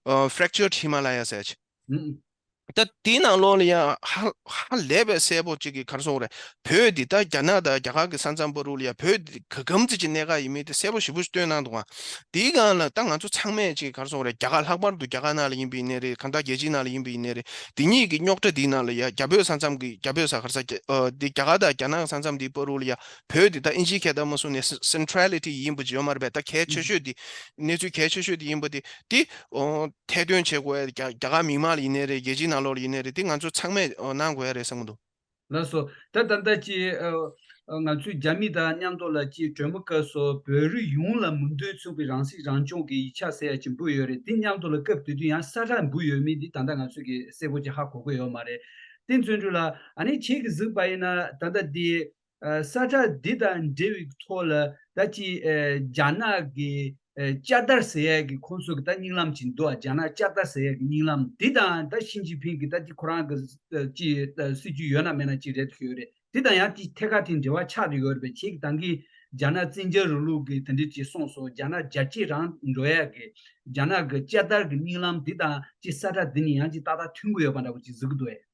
ཨ་Fractured Himalaya་ཟེར་ཅིག། ད་དེའི་ནང་ལོགས་ལ་ཡང་ཧ་ཧ་ལས་པའི་གསལ་པོ་ཅིག་གི་ག་རེ་ཟེར་དགོས་རེད། བོད་འདི་ད་རྒྱ་ནག་དང་རྒྱ་གར་གྱི་ས་མཚམས་བར་དུ་ལ་ཡ་བོད་འདི་ག་གམ་ཙི་ཅིག་གནས་ཀ་ཡིན་མིན་དེ་གསལ་པོ་ཞེ་པོ་ཞིག་སྟོན་གནང་འདུག་ག། དེའི་སྒང་ལ་ད་ང་ཚོ་ཚང་མས་ཅིག་ག་རེ་ཟེར་དགོས་རེད། རྒྱ་གར་ལྷག་པར་དུ་རྒྱ་གར་ནང་ལ་ཡིན་པ་ཡིན་ནའི་རེད། གང་ལྟར་རྒྱལ་སྤྱིའི་ནང་ལ་ཡིན་པ་ཡིན་ནའི་རེད། འདི་གཉིས་ཀྱི་རྙོག་དྲ་འདིའི་ནང་ལ་ཡ་རྒྱ་བོད་ས་མཚམས་ཀྱི་རྒྱ་བོད་ས་ག་རེ་ཟེར་ཨ་འདི་རྒྱ་གར་དང་རྒྱ་ནག་ས་མཚམས་འདིའི་བར་དུ་ལ་ཡ་བོད་འདི་ད་ཨིན་ཇིའི་སྐད་བརྡ་མ་གསུངས་ནས་སེན་ཊ་རལ་ཊི་ཡིན་པ་ཅིག་ཡོད་མ་རེད་པས། ད་གལ་ཆེ་ཤོས་འདི་གནས་ཚུལ་གལ་ཆེ་ཤོས་འདི་ཡིན་པ་འདི་འདི་ཨོ་ཐེར་འདོན་བྱེད་དགོས་ཡ། རྒྱ་རྒྱ་གར་མི་མང་ལ་ཡིན་ནའི་རེད། རྒྱལ་སྤྱིའི་ནང་ལོགས་ལ་ཡིན་ནའི་རེད། འདི་ང་ཚོ་ཚང་མས་ཨོ་གནང་དགོས་ཡ་རེད་བསམ་གྱི་འདུག། ལགས་སོ། ད་ད་ལྟ་ཅིག་ཨ་ཨ་ང་ཚོས་རྒྱ་མི་དང་མཉམ་དུ་ལ་ཅིག་གྲོས་མོལ་སྐབས་སུ་བོད་རིགས་ཡོངས་ལ་མིང་དོན་མཚུངས་པའི་རང་སྲིད་རང་སྐྱོང་གི་ཡིག་ཆ་ཟེར་ཡ་ཅིག་འབུལ་ཡོད་རེད། དེ་མཉམ་དུ་ལ་སྐབས་དེ་དུས་ཡང་ས་ཁྲ་འབུལ་ཡོད་མེད་འདི་ད་ལྟ་ང་ཚོས་ཀྱི་གསལ་པོ་ཅིག་ཧ་གོ་གི་ཡོད་མ་རེད། དེ་བརྩོན་འགྲུས་ལགས་ཨ་ནི་ཁྱེད་ཀྱིས་གཟིགས་པ་ཡིན་ན་ད་ལྟ་འདི་ཨ་ས་ཁྲ་འདི་དང་འབྲེལ་བའི་ཐོག་ལ་ད་ཅིག་ཨ་རྒྱ་ནག་གི་ཨ་ལྕགས་དར་ཟེར་ཡས་ཀྱི་ཁོང་ཚོ་གི་ད་སྙིང་ལམ་ཅིག་འདུག་ཨ། རྒྱ་ནག་ལྕགས་དར་ཟེར་ཡས་ཀྱི་སྙིང་ལམ་འདི་དང་ད་ཞི་ཅིན་ཕིང་གི་ད་ཅིག་ཁོ་རང་གི་ཨ་ཅིག་ཨ་སྲིད་ཇུས་ཡོད་ན་མེད་ན་ཅིག་རེད་ཤོད་རེད། འདི་དང་ཡང་ཅིག་ཐད་ཀར་དེ་འབྲེལ་བ་ཆགས་ཏེ་ཡོད་རེད་པས། ཁྱེད་ཀྱིས་ད་གིན་རྒྱ་ནག་བཙན་རྒྱལ་རིང་ལུགས་ཀྱི་དེ་འདྲ་ཅིག་གསུངས་སོང་། རྒྱ་ནག་རྒྱ་སྐྱེད་རང་འགྲོ་ཡས་ཀྱི་རྒྱ་ནག་གི་ལྕགས་དར་གྱི་སྙིང་ལམ་འདི་དང་ཅིག་ས་ཁྲ་འདི་གཉིས་ཡང་ཅིག་ཏག་ཏག་མཐུན་གྱི་ཡོད་པ་འདྲ་བོ་ཅིག་གཟིགས་ཀྱི་འདུག་ཨེ།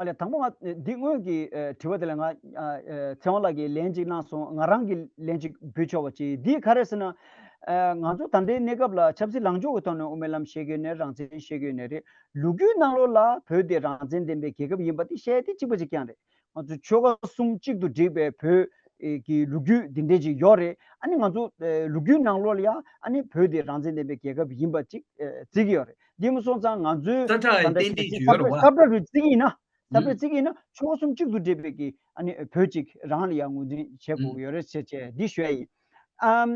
ཨ་ལས་དང་པོ་ང་འདི་སྔོན་གྱི་ཨ་དྲི་བ་དེ་ལ་ང་ཨ་ཨ་ཚེ་དབང་ལགས་ཀྱིས་ལན་གཅིག་གནང་སོང་། ང་རང་གིས་ལན་གཅིག་འབུལ་ཆོག་པ་ཅིག། འདི་ག་རེ་ཟེར་ན། ཨ་ང་ཚོ་ད་ལྟའི་གནས་སྐབས་ལ་ཆབ་སྲིད་ལངས་ཕྱོགས་ཀྱི་ཐོག་ནས་དབུ་མའི་ལམ་བཤད་ཀྱི་ཡོད་ནའི་རང་བཙན་བཤད་ཀྱི་ཡོད་ནའི་རེད། ལོ་རྒྱུས་ནང་ལོགས་ལ་བོད་དེ་རང་བཙན་ལྡན་པའི་རྒྱལ་ཁབ་ཡིན་པ་དེ་བཤད་དེ་གཅིག་པ་གཅིག་རྐྱང་རེད། ང་ཚོ་ཆོལ་ཁ་གསུམ་གཅིག་ཏུ་བསྒྲིལ་བའི་བོད་ཀྱི་ལོ་རྒྱུས་འདི་འདྲས་ཅིག་ཡོད་རེད། ཨ་ནི་ང་ཚོ་ལོ་རྒྱུས་ནང་ལོགས་ལ་ཡང་ཨ་ནི་བོད་དེ་རང་བཙན་ལྡན་པའི་རྒྱལ་ཁབ་ཡིན་པ་གཅིག་བརྩི་གི་ཡོད་རེད། འདི་མ་སོང་ཙང་ང་ཚོའི་ས་ཁྲ་ད་ལྟ་ཏན་ཏན་ཞེ་ཅིག་ཡོད་རེད་བ། ས་ཁྲ་རུ་བརྩི་གི་ཡིན་ན། ས་ཁྲ་བརྩི་གི་ཡིན་ན་ཆོལ་ཁ་གསུམ་གཅིག་ཏུ་བསྒྲིལ་བའི་གི་ཨ་ནི་བོད་ཅིག་རང་ལ་ཡང་ངོས་འཛིན་བྱེད་དགོས་ཀྱི་ཡོད་རེད་ཟེར་བྱས་འདི་ཞུ་ཡ་ཡིན། ཨམ།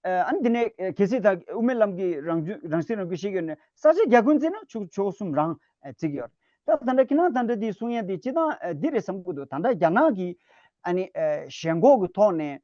ཨ་ནི་འདི་ནས་གལ་སྲིད་ད་དབུ་མའི་ལམ་གྱི་རང་རྒྱུད་རང་སྲིད་རང་སྐྱོང་ཞིག་ཡོད་ན་ས་ཆ་རྒྱ་ཁུལ་བརྩིས་ན་ཆོལ་ཆོལ་ཁ་གསུམ་རང་བརྩི་གི་ཡོད་རེད། ད་ད་ལྟ་ཁྱེད་རང་ད་ལྟ་འདི་གསུང་ཡ་འདི་སྤྱིར་བཏང་འདི་རེད་བསམ་གྱི་འདུག། ད་ལྟ་རྒྱ་ནག་གི་ཨ་ནི་ཞེན་ཁོག་གི་ཐོག་ནས་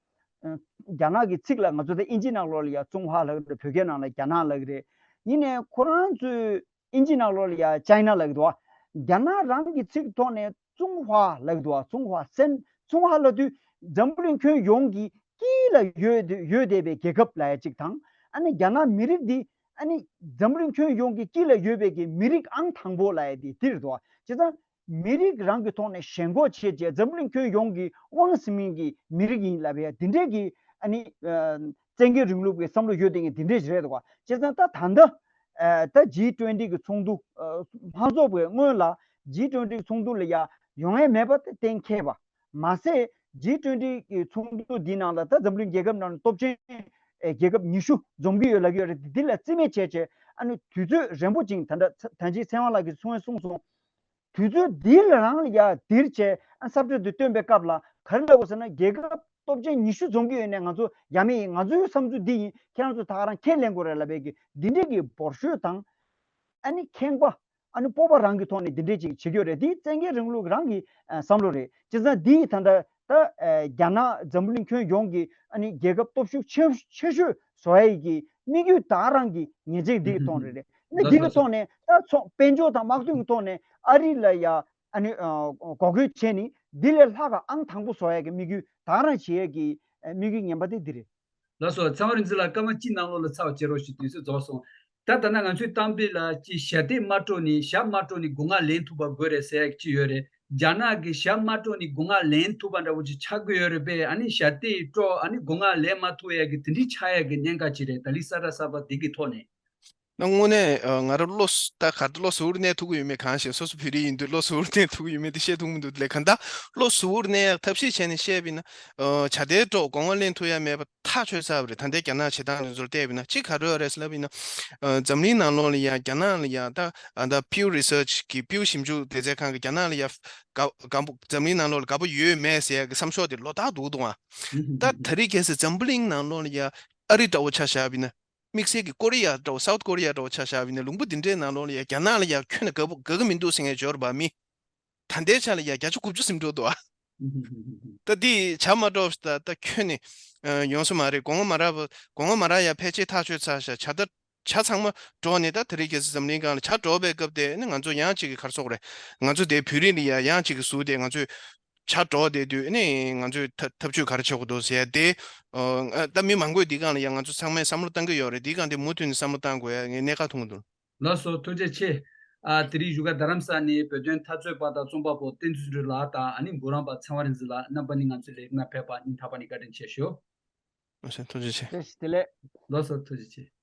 རྒྱ་ནག་གི་ཚིག་ལ་ང་ཚོ་ད་ཨིན་ཇི་ནང་ལོགས་ལ་ཡ་ཙུང་ཧྭ་ལབ་རེད། བོད་སྐད་ནང་ལ་རྒྱ་ནག་ལབ་ཀྱི་རེད། ཡིན་ནའི་ཁོ་རང་ཚོའི་ཨིན་ཇི་ནང་ལོགས་ལ་ཡ་ཅའི་ན་ལབ་ཀྱི་འདུག་བ། རྒྱ་ནག་རང་གི་ཚིག་ཐོག་ནས་ཙུང་ཧྭ་ལབ་ཀྱི་འདུག་བ། ཙུང་ཧྭ་སན་ཙུང་ཧྭ་ལབ་དུས་འཛམ་བུ་གླིང་ཁྱོན་ཡོངས་ཀྱི་དཀྱིལ་ལ་ཡོད་ཡོད་བསྡད་པའི་རྒྱལ་ཁབ་ལབ་ཡ་གཅིག་དང་། ཨ་ནི་རྒྱ་ནག་མི་རིགས་འདི་ཨ་ནི་འཛམ་བུ་གླིང་ཁྱོན་ཡོངས་ཀྱི་དཀྱིལ་ལ་ཡོད་པའི་གི་མི་རིགས་ཨང་དང་པོ་ལབ་ཡ་དེ་འདིར་འདུག་བ། བྱས་ཙང་མི་རིགས་རང་གི་ཐོག་ནས་ཞེན་ཁོག་བྱས་རྗེས་འཛམ་བུ་གླིང་ཁྱོན་ཡོངས་ཀྱི་དབང་ཟིན་མིན་གྱི་མི་རིགས་ཡིན་ལབ་ཡ་འདི་འདྲའི་གི་ཨ་ནི་ཨ་ བཙན་རྒྱལ་རིང་ལུགས་ཀྱི་བསམ་བློ་ཡོད་དེ་ངས་དེ་འདྲས་ཞིག་རེད་འདུག་བ། བྱས་ཙང་ད་ད་ལྟ་ད་ཇི་ཊུ་ཝེན་ཊི་གི་ཚོགས་འདུ་མ་རྫོགས་པའི་སྔོན་ལ་ཇི་ཊུ་ཝེན་ཊི་གི་ཚོགས་འདུ་ལ་ཡ་ཡོང་ཡ་མེད་པ་དེ་གཏན་འཁེལ་བ། མ་ཟད་ཇི་ཊུ་ཝེན་ཊི་གི་ཚོགས་འདུ་འདིའི་ནང་ལ་ད་འཛམ་གླིང་རྒྱལ་ཁབ་ནང་ལ་སྟོབས་ཆེན་རྒྱལ་ཁབ་ཉི་ཤུ་འཛོམས་ཀྱི་ཡོད་ལབ་ཀྱི་ཡོད་རེད། འདི་ལ་རྩིས་མེད་བྱས་བྱས་ཨ་ནི་དུས་ཚོད་རན་པོ་ཅིག་ད་ལྟ་ད་ཅི་ཚེ་དབང་ལགས་ཀྱིས་གསུངས་གསུངས་སོང་། དུས་ཚོད་འདི་ལ་རང་ལ་ཡ་འདིར་བྱས་ཨ་ས་བཀྲ་འདི་སྟོན་པའི་སྐབས་ལ་ག་རེ་ལབ་དགོས་ཟེར་ན། རྒྱལ་ཁབ་སྟོབས་ཆེན་ཉི་ཤུ་འཛོམས་ཀྱི་ཡོད་ནས་ང་ཚོ་ཡ་མེད་ཡིན། ང་ཚོའི་བསམ་ཚུལ་འདི་ཡིན། ཁྱེད་རང་ཚོ་ད་ག་རང་ཁས་ལེན་དགོས་རེད་ལབ་པའི་གི་འདི་འདྲའི་གི་འབོར་ཤོས་དང་ཨ་ནི་ཁེངས་པ། ཨ་ནི་སྤོབས་པ་རང་གི་ཐོག་ནས་འདི་འདྲས་ཅིག་བྱེད་ཀྱི་ཡོད་རེད། འདི་བཙན་རྒྱལ་རིང་ལུགས་རང་གི་ཨ་བསམ་བློ་རེད། བྱས་ཙང་འདི་ད་ལྟ་ད་ཨ་རྒྱ་ནག་འཛམ་བུ་གླིང་ཁྱོན་ཡོངས་ཀྱི་ཨ་ནི་རྒྱལ་ཁབ་སྟོབས་ཤུགས་ཆེ་ཆེ་ཤོས་བཟོ་ཡ་ཡི་གི་དམིགས་ཡུལ་ད་རང་གི་ངེས་ཅན་འདི་གི་ཐོག་རེད་རེད། ཨ་ནི་ལགས་འདི་གི་སོ། ཐོག་ནས་ད་ཚོང་དཔལ་འབྱོར་དང་དམག་དོན་གྱི་ཐོག་ནས་ཨ་རི་ལ་ཡ་ཨ་ནི་ཨ་འགོག་རྒོལ་བྱས་ནས་འདི་ལས་ལྷག་ག་ཨང་དང་པོ་བཟོ་ཡ་གི་དམིགས་ཡུལ་ད་རང་བྱེད་ཡ་གི་ཨ་དམིགས་ཡུལ་ངན་པ་དེ་འདི་རེད། ལགས་སོ། ཚེ་དབང་རིག་འཛིན་ལགས་སྐར་མ་གཅིག་ནང་ལོགས་ལ་ཚར་བ་བྱེད་རོགས་ཞུ། དུས་ཚོད་རྫོགས་སོང་། ད་ད་ལྟ་ང་ཚོའི་གཏམ་དཔེ་ལ་ཅིག་ཞྭ་སྟག་མ་དཀྲོགས་ནས་ཞྭ་མ་དཀྲོགས་ནས་སྒོ་ང་ལེན་ཐུབ་པ་དགོས་རེད་ཟེར་ཡག་ཅིག་ཡོད་རེད། རྒྱ་ནག་གིས་ཞྭ་མ་དཀྲོགས་ནས་སྒོ་ང་ལེན་ཐུབ་པ་འདྲ་བོ་ཅིག་ཆགས་ཀྱི་ཡོད་རེད་པས། ཨ་ནི་ཞྭ་སྟག་དཀྲོགས་ཨ་ནི་སྒོ་ང་ལེན་མ་ཐུབ་ཡག་གི་དེ་འདྲའི་ཆགས་ཡག་གི་གནད་འགག་ཅིག་རེད། ད་ལི་ས་ཏྲ་གསར་པ་འདི་གི་ཐོག་ནས། ན་དངོས་གནས་ང་རང་བློ་ད་ག་བློ་གཟུ་བོར་གནས་ཐུབ་ཀྱི་ཡོད་མེད་གང་ཤེས། སོ་སོ་བོད་རིགས་ཡིན་དུས་བློ་གཟུ་བོར་གནས་ཐུབ་ཀྱི་ཡོད་མེད་དེ་བཤད་ཐུབ་མི་འདུག་ལས་གང་ལྟར་བློ་གཟུ་བོར་གནས་ཡག་ཐབས་ཤེས་བྱས་ནས་བཤད་པ་ཡིན་ན། ཨ་ཞྭ་སྟག་དཀྲོགས་སྒོ་ང་ལེན་ཐུབ་ཡ་མེད་པ་ཐག་ཆོད་ཚར་བ་རེད། ད་ལྟའི་རྒྱ་ནག་བྱེད་སྟངས་དེ་ཚོར་བལྟས་པ་ཡིན་ན་གཅིག་ག་རེ་ཡོད་རེད་ལབ་པ་ཡིན་ན། ཨ་འཛམ་གླིང་ནང་ལོགས་ལ་ཡ་རྒྱ་ནག་ལ་ཡ་ད་ཨ་ད་Pew Research གི་པིའུ་ཞིབ་འཇུག་སྡེ་ཚན་ཁང་གི་རྒྱ་ནག་ལ་ཡ་ག་ག་འཛམ་གླིང་ནང་ལོགས་ལ་དགའ་པོ་ཡོད་མེད་ཟེར་ཡ་གི་བསམ་ཤོག་དེ་ལོ་ལྟར་འདུག་འདུག་ཨ། ད་ད་རེས་ཁ་སང་འཛམ་གླིང་ནང་ལོགས་ལ་ཡ་ཨ་རི་འདྲ་བོ་ཆ་བཞག་པ་ཡིན་ན། དམིགས་བསལ་གྱི་ཀོ་རི་ཡ་འདྲ་བོ་South Korea འདྲ་བོ་ཆ་བཞག་པ་ཡིན་ན། ལུང་པ་འདི་འདྲའི་ནང་ལོགས་ལ་ཡ་རྒྱ་ནག་ལ་ཡ་ཁྱོན་ནས་དགའ་པོ་དགའ་གི་མི་འདུག་ཟེར་མཁན་འབྱོར་བ་མི་ད་ལྟའི་ཆ་ལ་ཡ་བརྒྱ་ཆ་དགུ་བཅུ་ཟིན་འགྲོ་འདུག་ཨ། ད་འདི་ཇ་མ་དཀྲོགས་ད་ད་ཁྱོན་ནས་ཨ་ཡོང་ས་མ་རེད། སྒོ་ང་མ་རག་པ་སྒོ་ང་མ་རག་ཡ་ཕལ་ཆེར་ཐག་ཆོད་ཚར་ཤག་ཇ་ད་ཇ་ཚང་མ་དཀྲོགས་ནས་ད་ད་རེས་ཁ་སང་འཛམ་གླིང་སྒང་ལ་ཇ་དཀྲོགས་པའི་སྐབས་དེ་ནི་ང་ཚོ་ཡང་གཅིག་གི་ག་རེ་ཟེར་དགོས་རེད། ང་ཚོ་དེ་བོད་རིགས་ལ་ཡ་ཡང་གཅིག་གི་ཟུར་དེ་ང་ཚོས་ཇ་དཀྲོགས་བསྡད་དུས་ནི་ང་ཚོས་ཐབས་ཐབས་ཇུས་ག་རེ་བྱེད་དགོས་འདུག་ཟེར་ཡ་དེ། ཨ་ད་མི་མང་པོས་འདི་སྒང་ལ་ཡ་ང་ཚོ་ཚང་མས་བསམ་བློ་བཏང་གི་ཡོད་རེད། འདི་སྒང་དེ་མུ་མཐུད་ནས་བསམ་བློ་བཏང་དགོས་ཡ་ངས་གནད་འགག་མཐོང་གི་འདུག་ལགས་སོ། ཐུགས་རྗེ་ཆེ། ཨ་དེ་རིང་བཞུགས་སྒར་རྡ་རམ་ས་ལ་ནས་བོད་དོན་འཐབ་རྩོད་པ་དང་རྩོམ་པ་པོ་བསྟན་འཛིན་སྒྲོལ་ལགས་དང་ཨ་ནི་འབུམ་རམས་པ་ཚེ་དབང་རིག་འཛིན་ལགས་རྣམ་པ་གཉིས་ང་ཚོའི་ལས་རིམ་ནང་ཕེབས་པ་སྙིང་ཐག་པ་ནས་བཀའ་དྲིན་ཆེ་ཞུ། ལགས་སོ། ཐུགས་རྗེ་ཆེ། བཀྲ་ཤིས་བདེ་ལེགས། ལགས་སོ། ཐུགས་རྗེ་ཆེ།